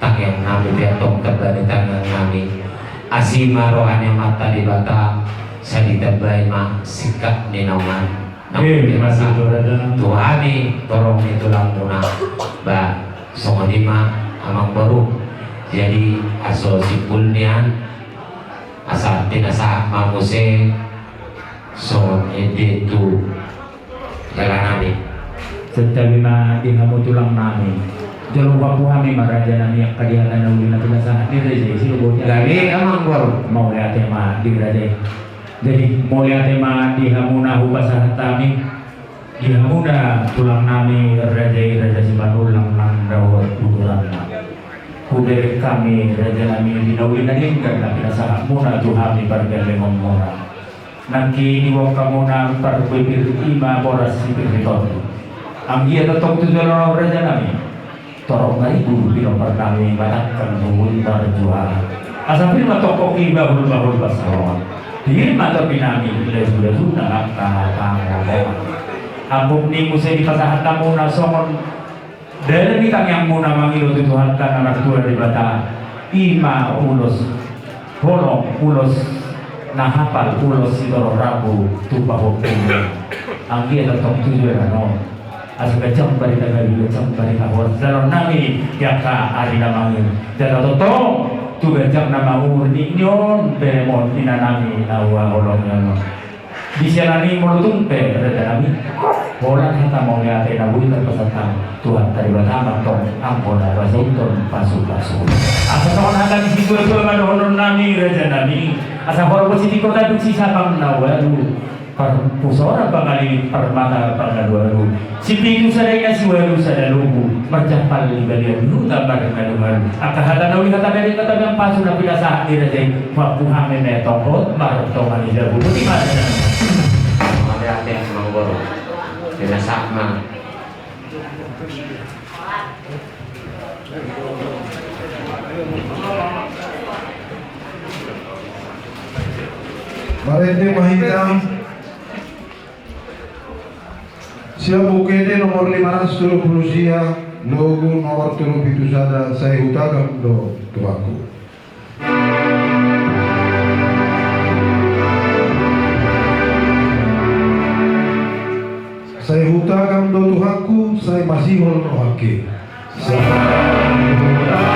tangiang nami pe antong tamba ni tangiang nami. Asi ma roha ni Amanta Debata, sai ditambai ma singkat ni naungan. Naung biasa tu hami torop ni tulangmuna, ba songon i ma amangboru. Jadi, asa simpul nian, asa pinasahat ma muse songon i do tu hela nami. Santabi ma di hamu tulang nami. Jolo huampu hami ma raja nami angka di hata na uli na pinasahat ni raja i, sido boti. Gabe amangboru. Mauliate ma di raja i. Jadi mauliate ma di hamu na hupasahat hami. Di hamuna tulang nami raja i, Raja Simanullang nang dohot uduranna. Hubereng hami raja nami di na uli na denggan na pinasahatmuna tu hami pargellengonmuna. Nangkin diboan hamuna parbue pir, i ma boras sipir ni tondi. Anggiat tongtong tu joloan on, raja nami. Torop ma i guru pinompar nami, manangkan boru marjualan. Asa pir ma tongkok i bahul-bahul pansalongan. Pir ma topi nami, laju-laju nang angka pangomoan. Ampun ni muse dipasahat hamuna songon dalan ni tangiangmuna mangido tu Tuhanta na martua Debata, i ma ulos holong, ulos na hapal, ulos sitorop rambu tu pahompu. Anggiat tongtong tu joloan on. Asa ganjang barita gabe, ganjang barita horas. Jalo nami di angka ari na mangihut. Jala tongtong tu ganjang na mangihut ni on, beremon ina nami na huhaholongi on. Di sianan i molo tung pe, raja nami, holan hata mauliate na boi tarpasahat Tuhanta Debata ma antong anggo na pasahathon pasu-pasu. Asa songon hata ni situa-tua ma dohonon nami, raja nami. Asa horbo sitiko taduk sisapang na ualu. Parpusoran pangaliling, parmata pangalualu. Sipitu sada ina, siualu sada lubu. Marjampal di balian huta marngalu-ngalu. Angka hata na uli, hata na denggan, hata na pasu na pinasahat ni raja i. Mampu hami me tongkot martonga ni jabu. Boti ma raja. Mauliate, Amangboru. Pinasahat ma. Marende ma hita. Sian Buku Ende nomor lima ratus tolu pulu sia, logu nomor tolu pitu sada, sai hutagam do, Tuanku. Sai hutagam do, Tuanku, sai masihol rohangki. Sai hutagam do, Tuanku. Sai masihol rohangki.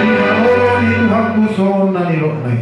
Di haroro ni Tuhanku songon na nidokna i.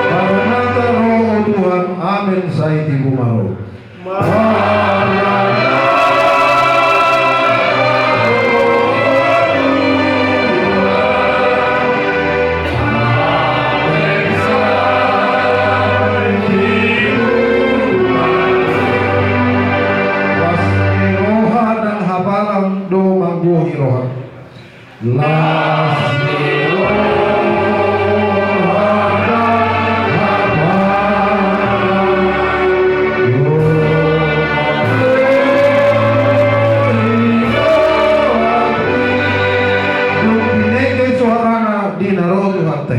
Marnata ro, o Tuhan, amen, sai tibu ma ro. Las ni roha nang hapalan do manggohi roha. Las ni roha nang hapalan do manggohi roha. Dung binege soarana di na ro Tuhanta i.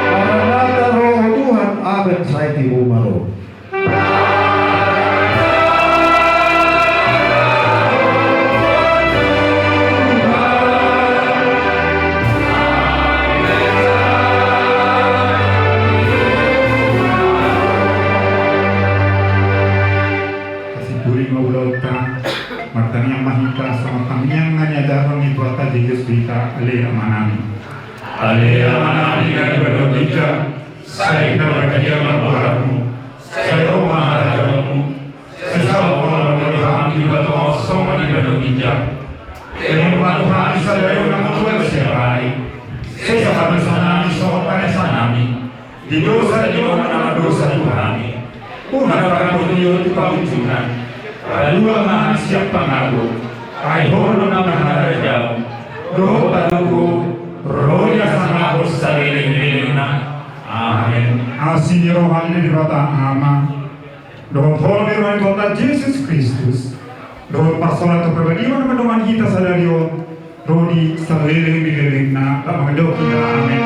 Marnata ro, o Tuhan, amen, sai tibu ma ro. Hasipuring ma ulaonta, martangiang ma hita songon tangiang na niajarhon ni Tuhanta Jesus tu hita, Ale Amanami. Ale Amanami na di banua ginjang, sai na badia ma goarmu, sai ro ma harajaonmu, sai saut ma rohamu di banua on songon na di banua ginjang. Lehon ma tu hami sadari on hangoluan siapari. Sesa ma dosanami songon panesanami di dosa ni dongan na mardosa tu hami. Unang tarpatuduhon tu pangunjunan. Palua ma hami sian pangago. Ai Ho do na marharajaon dohot hagogoon, ro di hasangapon saleleng ni lelengna. Asi ni roha ni Debata Ama, dohot holong ni roha ni Tuhanta Jesus Kristus, dohot parsaoran ni Tondi Parbadia on mandongani hita sadari on, ro di saleleng ni lelengna. Laos manjawab hita, amen.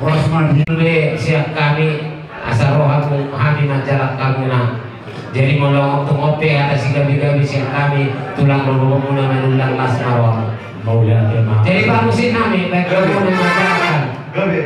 Horas ma di. Be sian hami, asa rohamu hami manjalang hamuna. Jadi molo tung on pe hata sigabe-gabe sian hami, tulang rorobotmuna Manullang, las ma rohamu. Mauliate ma. Jadi parmusik nami, baik. Gabe. Hamuna manjalang. Gabe.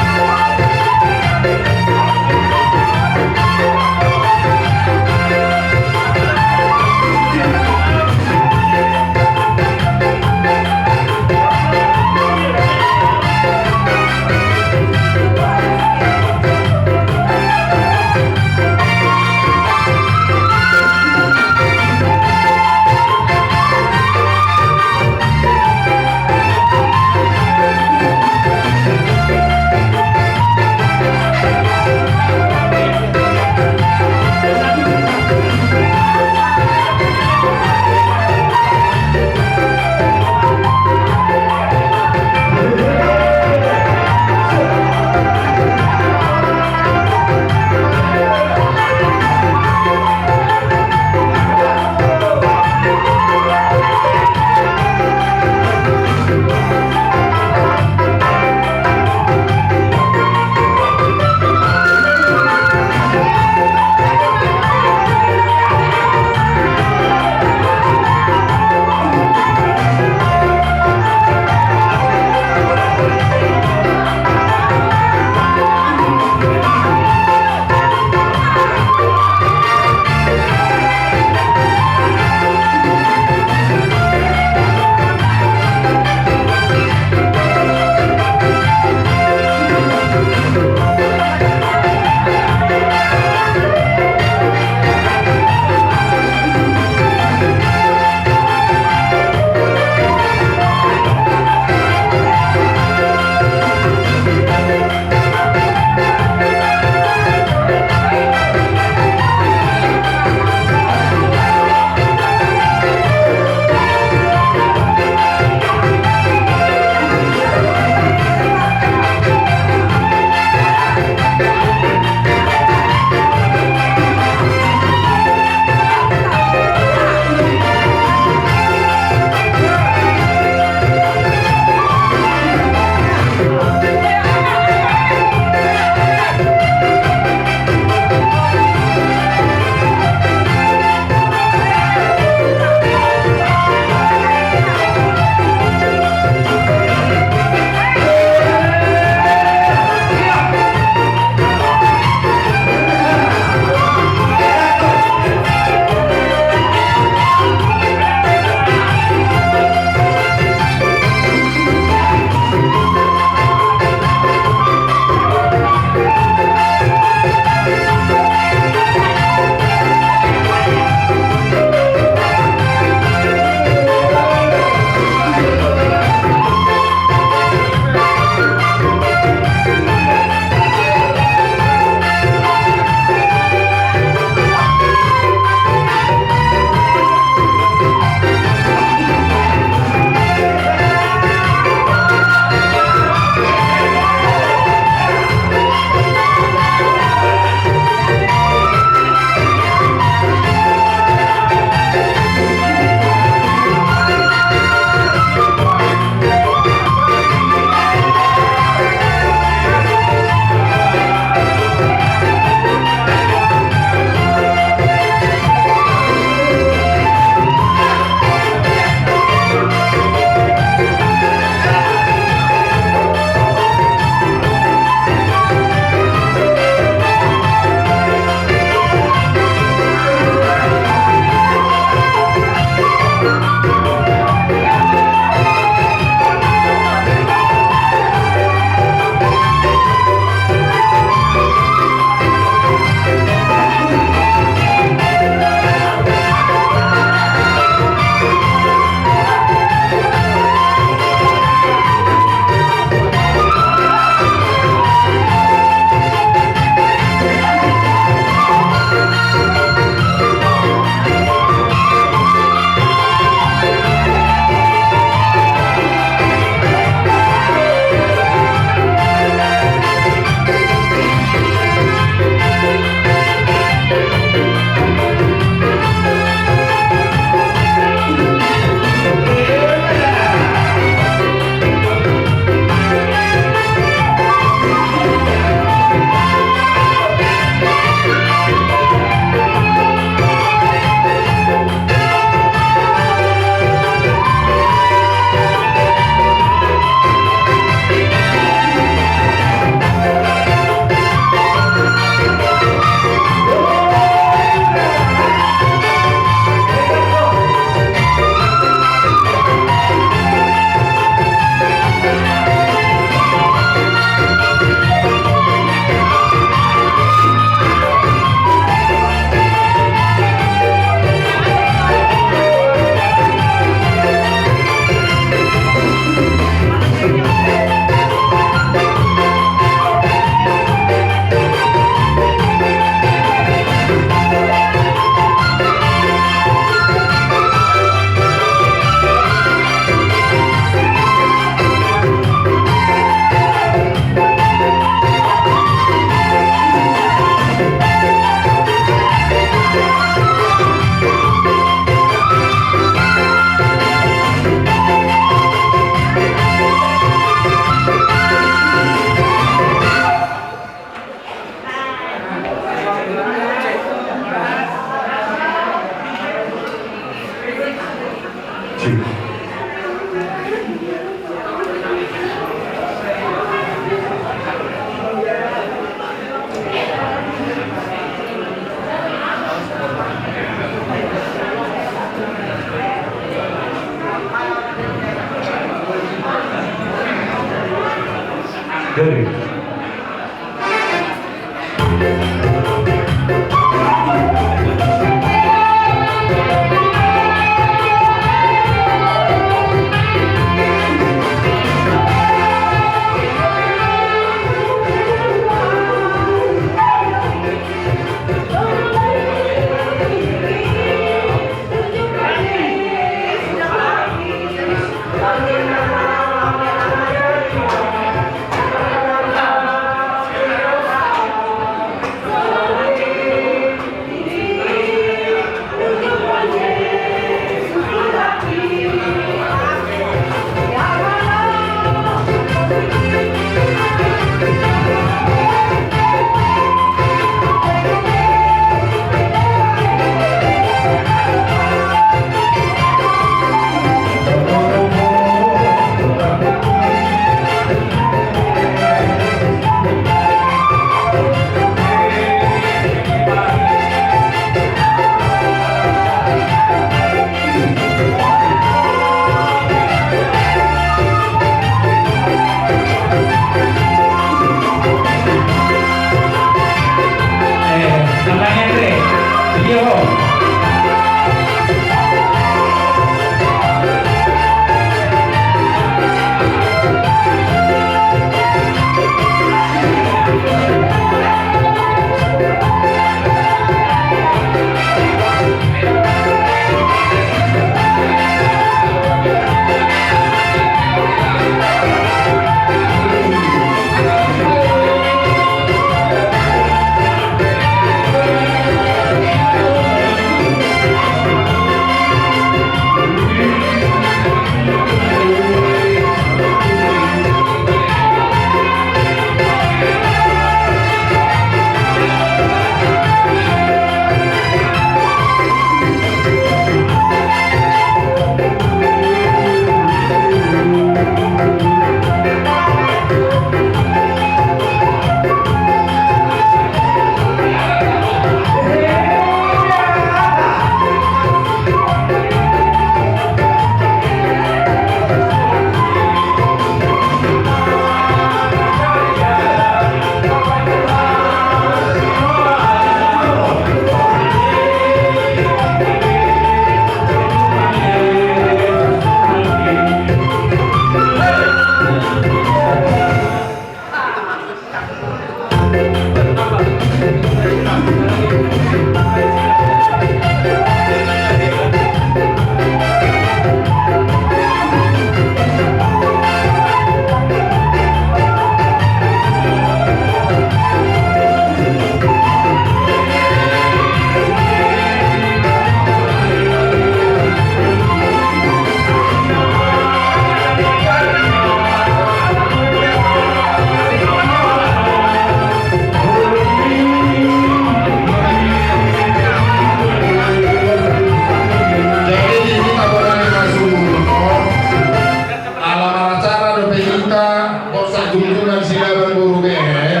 Ala maracara dope hita, bosa jungjunan Silaban boru Behe.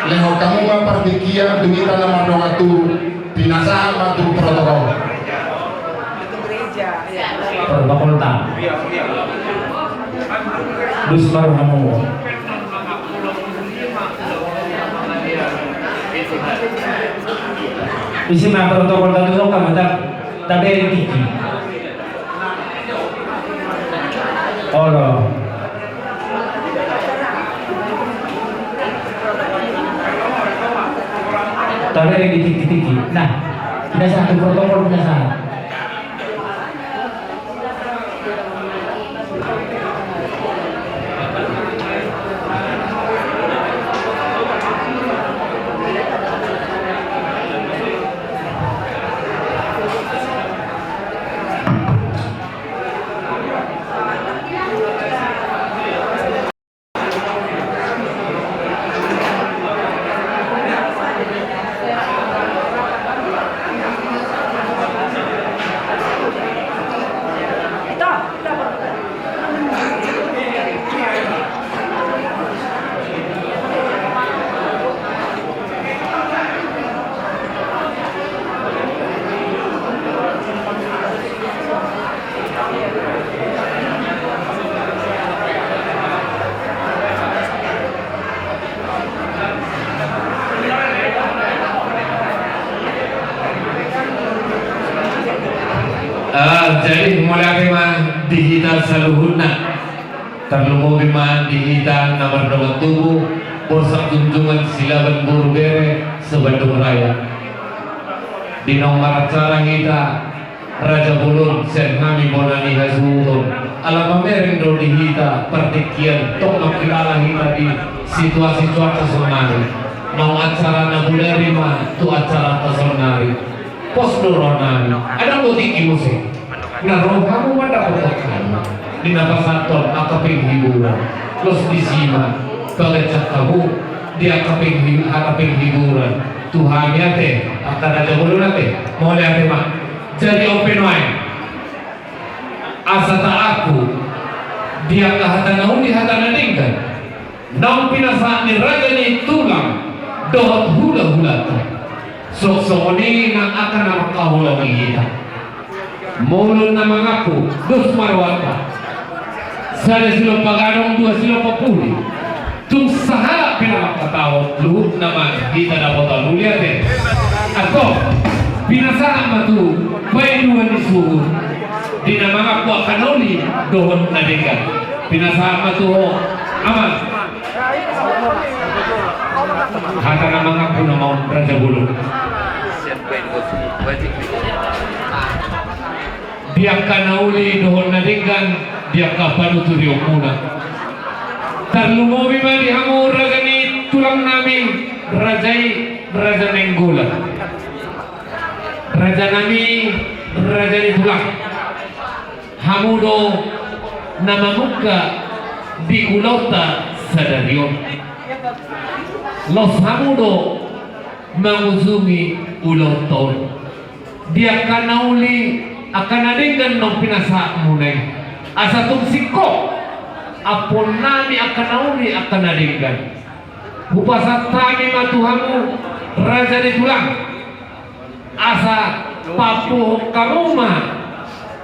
Lehon hamu ma partingkian tu hita na mardongan tu, pinasahat ma tu protokol. Protokolta. Dus ma rohamu. Isi ma protokolta, dus on hamu, ta, tabereng tingki. Olo. Tabereng di tingki-tingki. Nah, pinasahat tu protokol, pinasahat. Ah, jadi mauliate ma di hita saluhutna. Tarlumobi ma di hita na mardongan tubu, borsak junjungan Silaban boru bere se-Bandung Raya. Di naung maracara hita, raja bolon sian hami bona ni hasuhuton. Ala mamereng do di hita partingkian, tong mangkilala hita di situasi cuaca saonari. Naung acara na bodari ma tu acaranta saonari. Pos do rohanami, adong do tingki muse. Na ro hamu mandapothon hami di na pasahathon angka penghiburan. Los disi ma pagancang hamu di angka penghi-, angka penghiburan. Tu hami ate, angka raja bolon ate, mauliate ma. Jadi on pe nuaeng, asa taangku di angka hata na uli hata na denggan naung pinasahat ni raja ni tulang dohot hulahulanta. Songon i nang angka na mangkaholongi hita. Molo na mangampu, dos ma rohanta. Sada silompa gadong, dua silompa pudi. Tung sahalak pe na mangkatahon, luhutna ma hita dapotan uli ate. Antong, pinasahat ma tu paidua ni suhut di na mangampu angka na uli dohot na denggan. Pinasahat ma tu ho, amang. Hata na mangampu nama on, raja bolon. Di angka na uli dohot na denggan di angka panuturionmuna. Tarlumobi ma di hamu raja ni tulang nami, raja i Raja Nainggolan. Raja nami, raja ni tulang. Hamu do na mamungka di ulaonta sadari on. Los hamu do mangujungi ulaonta on. Di angka na uli, angka na denggan naung pinasahatmuna i. Asa tung singkop ampuon nami angka na uli, angka na denggan. Hupasahat hami ma tu hamu, raja ni tulang. Asa paampuhon hamu ma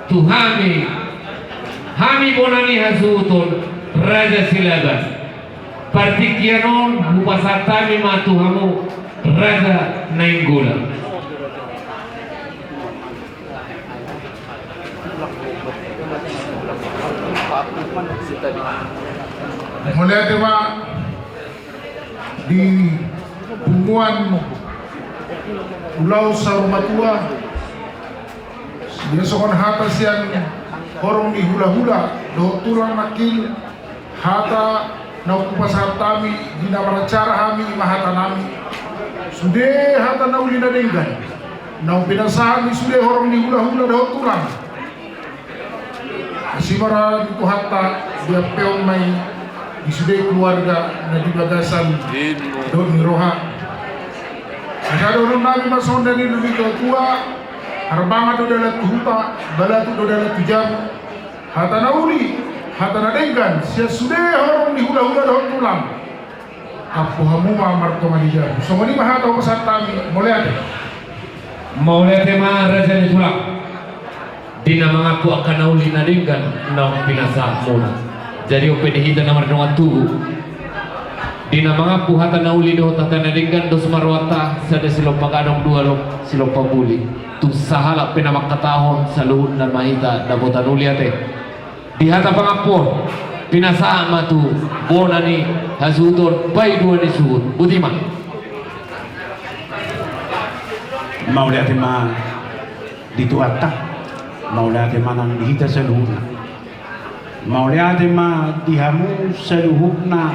tu hami, hami bona ni hasuhuton Raja Silaban. Partingkian on hupasahat hami ma tu hamu Raja Nainggolan. Mauliate ma di punguan Ulaon Saur Matua. Ia songon hata sian horong ni hulahula dohot tulang nangkin, hata naung hupasahat hami di na maracara hami, i ma hata nami. Sude hata na uli na denggan naung pinasahat ni sude horong ni hulahula dohot tulang. Asi ma roha ni Tuhanta, diampuhon ma i di sude keluarga na di bagasan dohot ni roha. Asa dohonon nami ma songon na nidok ni natuatua: Harbangan do dalan tu huta, balatuk do dalan tu jabu. Hata na uli, hata na denggan sian sude horong ni hulahula dohot tulang, ampu hamu ma martonga di jabu. Songon i ma hata hupasahat hami. Mauliate. Mauliate ma raja ni tulang. Di na mangampu angka na uli na denggan naung pinasahatmuna. Jadi on pe di hita na mardongan tubu, di na mangampu hata na uli dohot hata na denggan, dos ma rohanta, sada silompa gadong, dua silompa pudi. Tung sahalak pe na mangkatahon, saluhutna ma hita dapotan uli ate. Di hata pangampuon, pinasahat ma tu bona ni hasuhuton, paidua ni suhut. Boti ma. Mauliate ma di Tuhanta. Mauliate ma nang di hita saluhutna. Mauliate ma di hamu saluhutna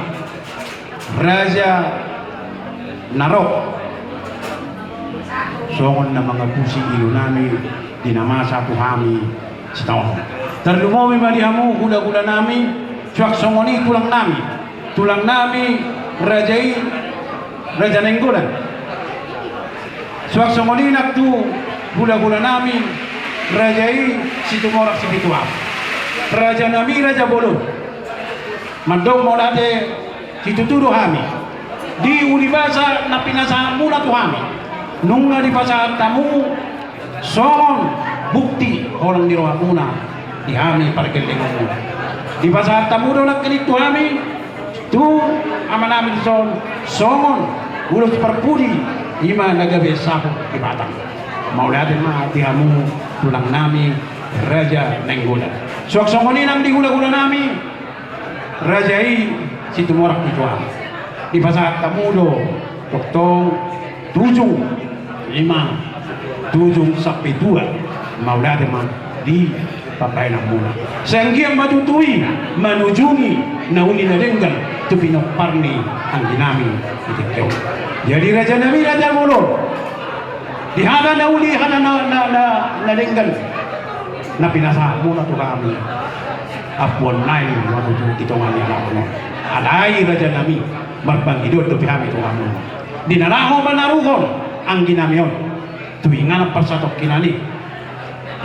raja na ro songon na mangapusi ilu nami di na masa tu hami sitaonon. Tarlumobi ma di hamu hulahula nami, suang songon i tulang nami. Tulang nami raja i Raja Nainggolan. Suang songon i nang tu hulahula nami raja i Situmorang Sipitu Ahu. Raja nami raja bolon. Mandok mauliate situtu do hami di uli basa na pinasahatmuna tu hami. Nunga dipasahat hamu songon bukti holong ni rohamuna di hami pargellengonmuna. Dipasahat hamu do nangkin i tu hami, tu amanami dison, songon ulos parpudi, i ma na gabe saput di batang. Mauliate ma di hamu tulang nami, Raja Nainggolan. Suang songon i nang di hulahula nami, raja i Situmorang Situan. Dipasahat hamu do tongtong tujung, ima tujung sampe tua. Mauliate ma di pambahenanmuna. Sai anggiat ma tutu i manujungi na uli na denggan tu pinompar ni anggi nami di tingki on. Jadi raja nami, raja bolon, di hata na uli, hata na, na, na, na denggan na pinasahatmuna tu hami, ampuon nai ma tutu di tonga ni halak on. Alai raja nami, marpangidoan dope hami tu hamuna, di na laho manaruhon anggi nami on tu inganan parsatongkinan i,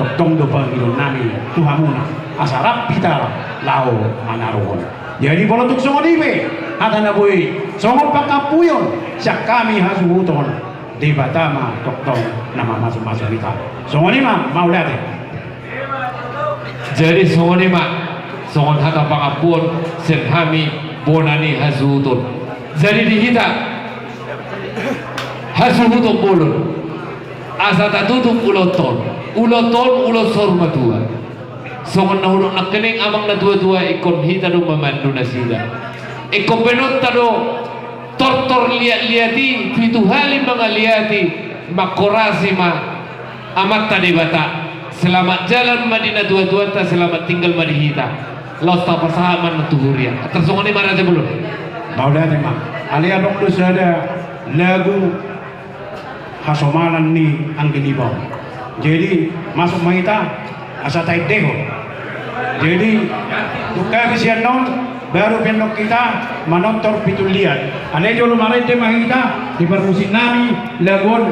tongtong do pangidoan nami tu hamuna asa rap hita laho manaruhon. Jadi molo tung songon i pe hata na boi songon pangampuon sian hami hasuhuton, Debata ma tongtong na mamasumasu hita. Songon i ma, mauliate. Jadi songon i ma, songon hata pangampuon sian hami bona ni hasuhuton. Jadi di hita hasuhuton bolon, asa tatutup ulaonta on, ulaonta on ulaon saur matua. Songon na hudok nangkining amang na tuatua, ingkon hita do mamandu nasida. Ingkon baenonta do tortor liatliat i pitu hali mangaliati, manghorasi ma Amanta Debata. Selamat jalan ma di natuatuanta, selamat tinggal ma di hita. Laos tapasahat ma nang tu huria. Tarsongon i ma raja bolon. Mauliate ma. Alai adong do sada lagu hasomalan ni anggi niba on. Jadi masuk ma hita asa taendehon. Jadi tung gabe sian on baru pe annon hita manortor pitu liat. Alai jolo marende ma hita di parmusik nami lagu on,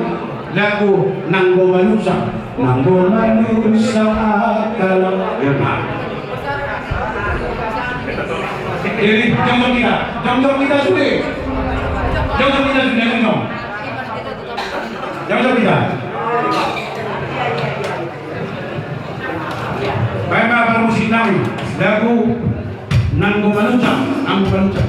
lagu Nanggo Manusa. Nanggo manusa akal. Jadi jongjong hita, jongjong hita sude. Jongjong hita sude, jongjong. Jongjong hita. Baen ma parmusik nami lagu Nanggo Manusa, Nanggo Manusa.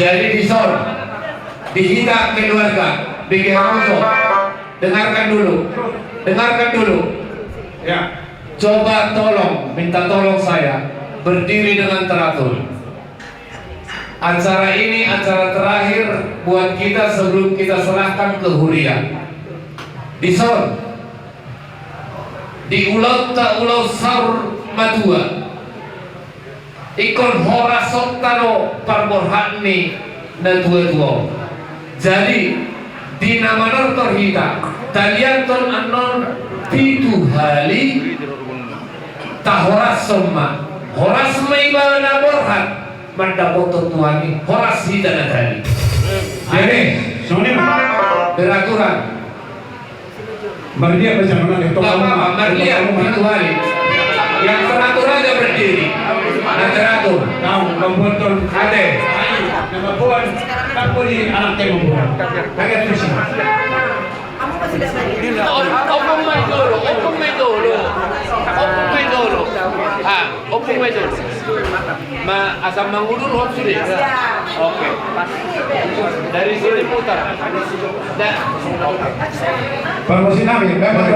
Jadi dison, di hita keluarga, bikin apa? Dengarkan dulu, dengarkan dulu. Ya. Coba tolong, minta tolong saya berdiri dengan teratur. Acara ini acara terakhir buat kita sebelum kita serahkan ke Huria. Dison, di ulaonta ulaon saur matua, ingkon horashonta do parborhat ni na tuatua on. Jadi di na manortor hita, taliathon annon pitu hali, tahorashon ma. Horas ma ibana borhat, mandapothon Tuhan i, horas hita na tali. Jadi songon i ma. Beraturan. Marliat ma sian mana? Nggak apa-apa, marliat pitu hali. Yang teratur aja berdiri. Yang teratur. Kau membuat ton. Ate. Ayo, nama buat. Kan boleh anak tembok buat. Kagak tuh sih. Opo ma i dolo, opo ma i dolo. Opo ma i dolo. Ah, opo ma i dolo. Ma, asal mangudurhon sude. Oke. Dari sini putar. Parmusi nami, memang.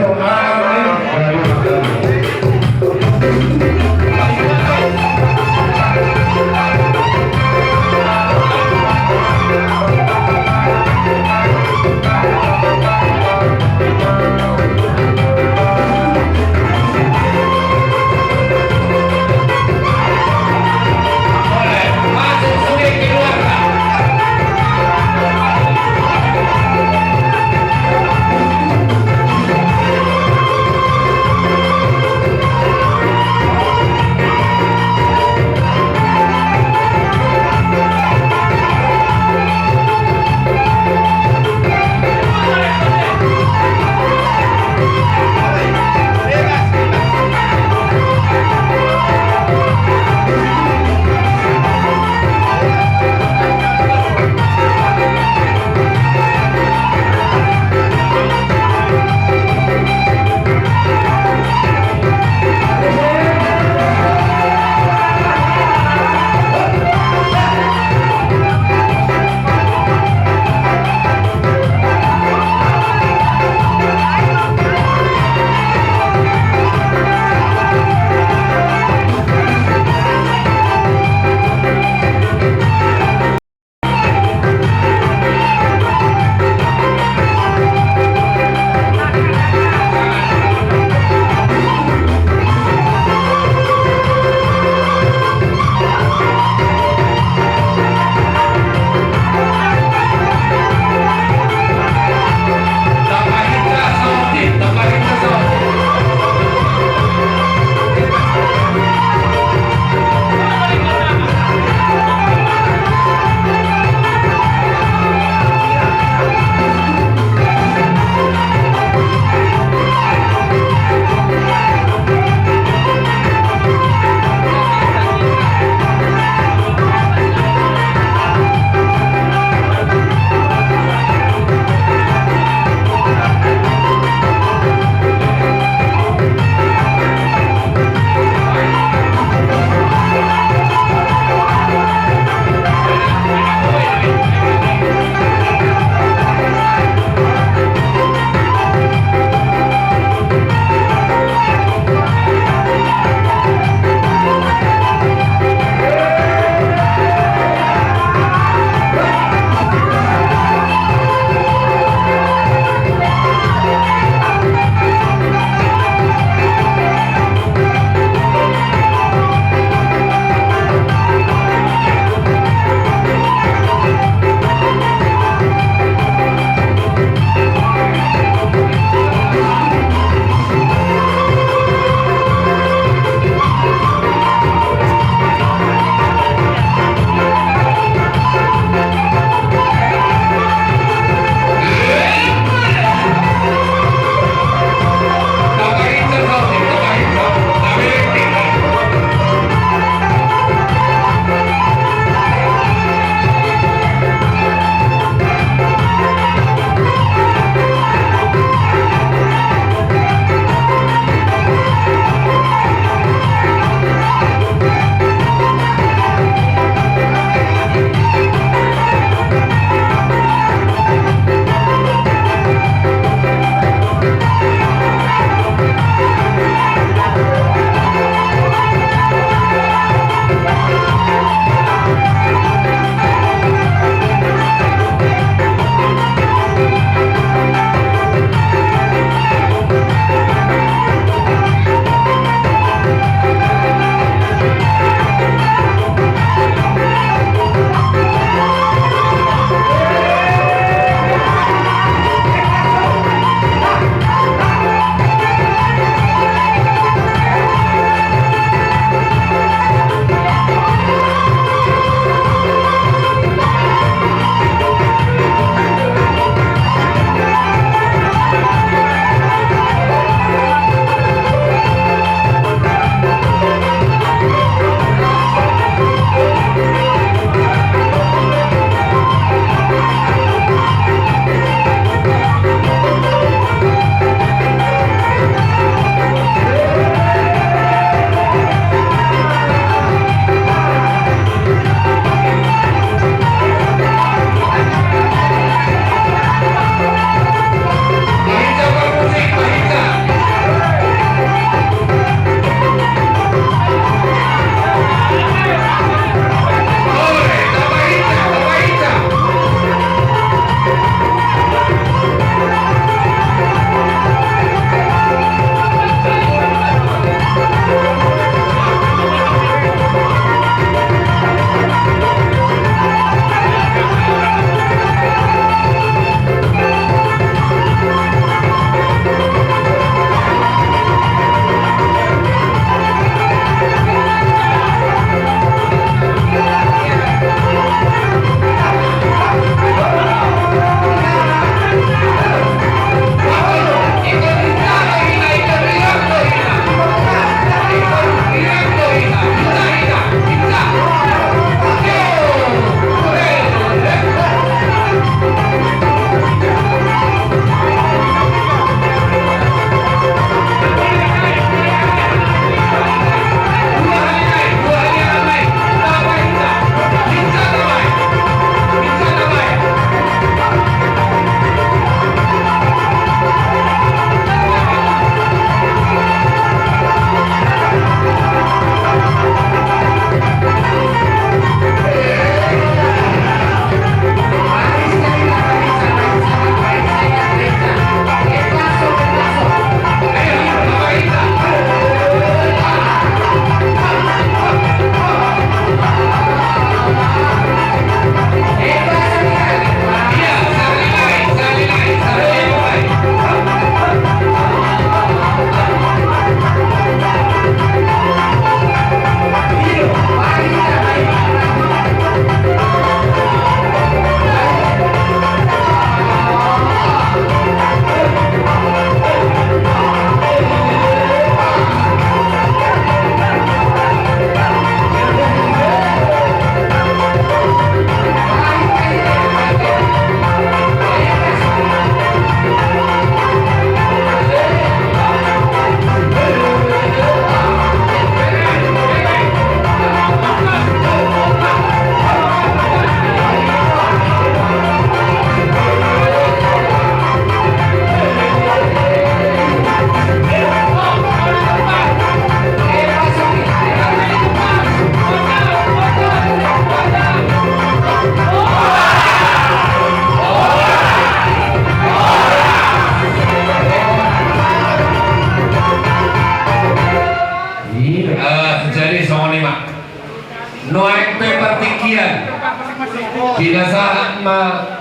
Pinasahat ma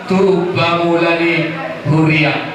tu pamula ni huria.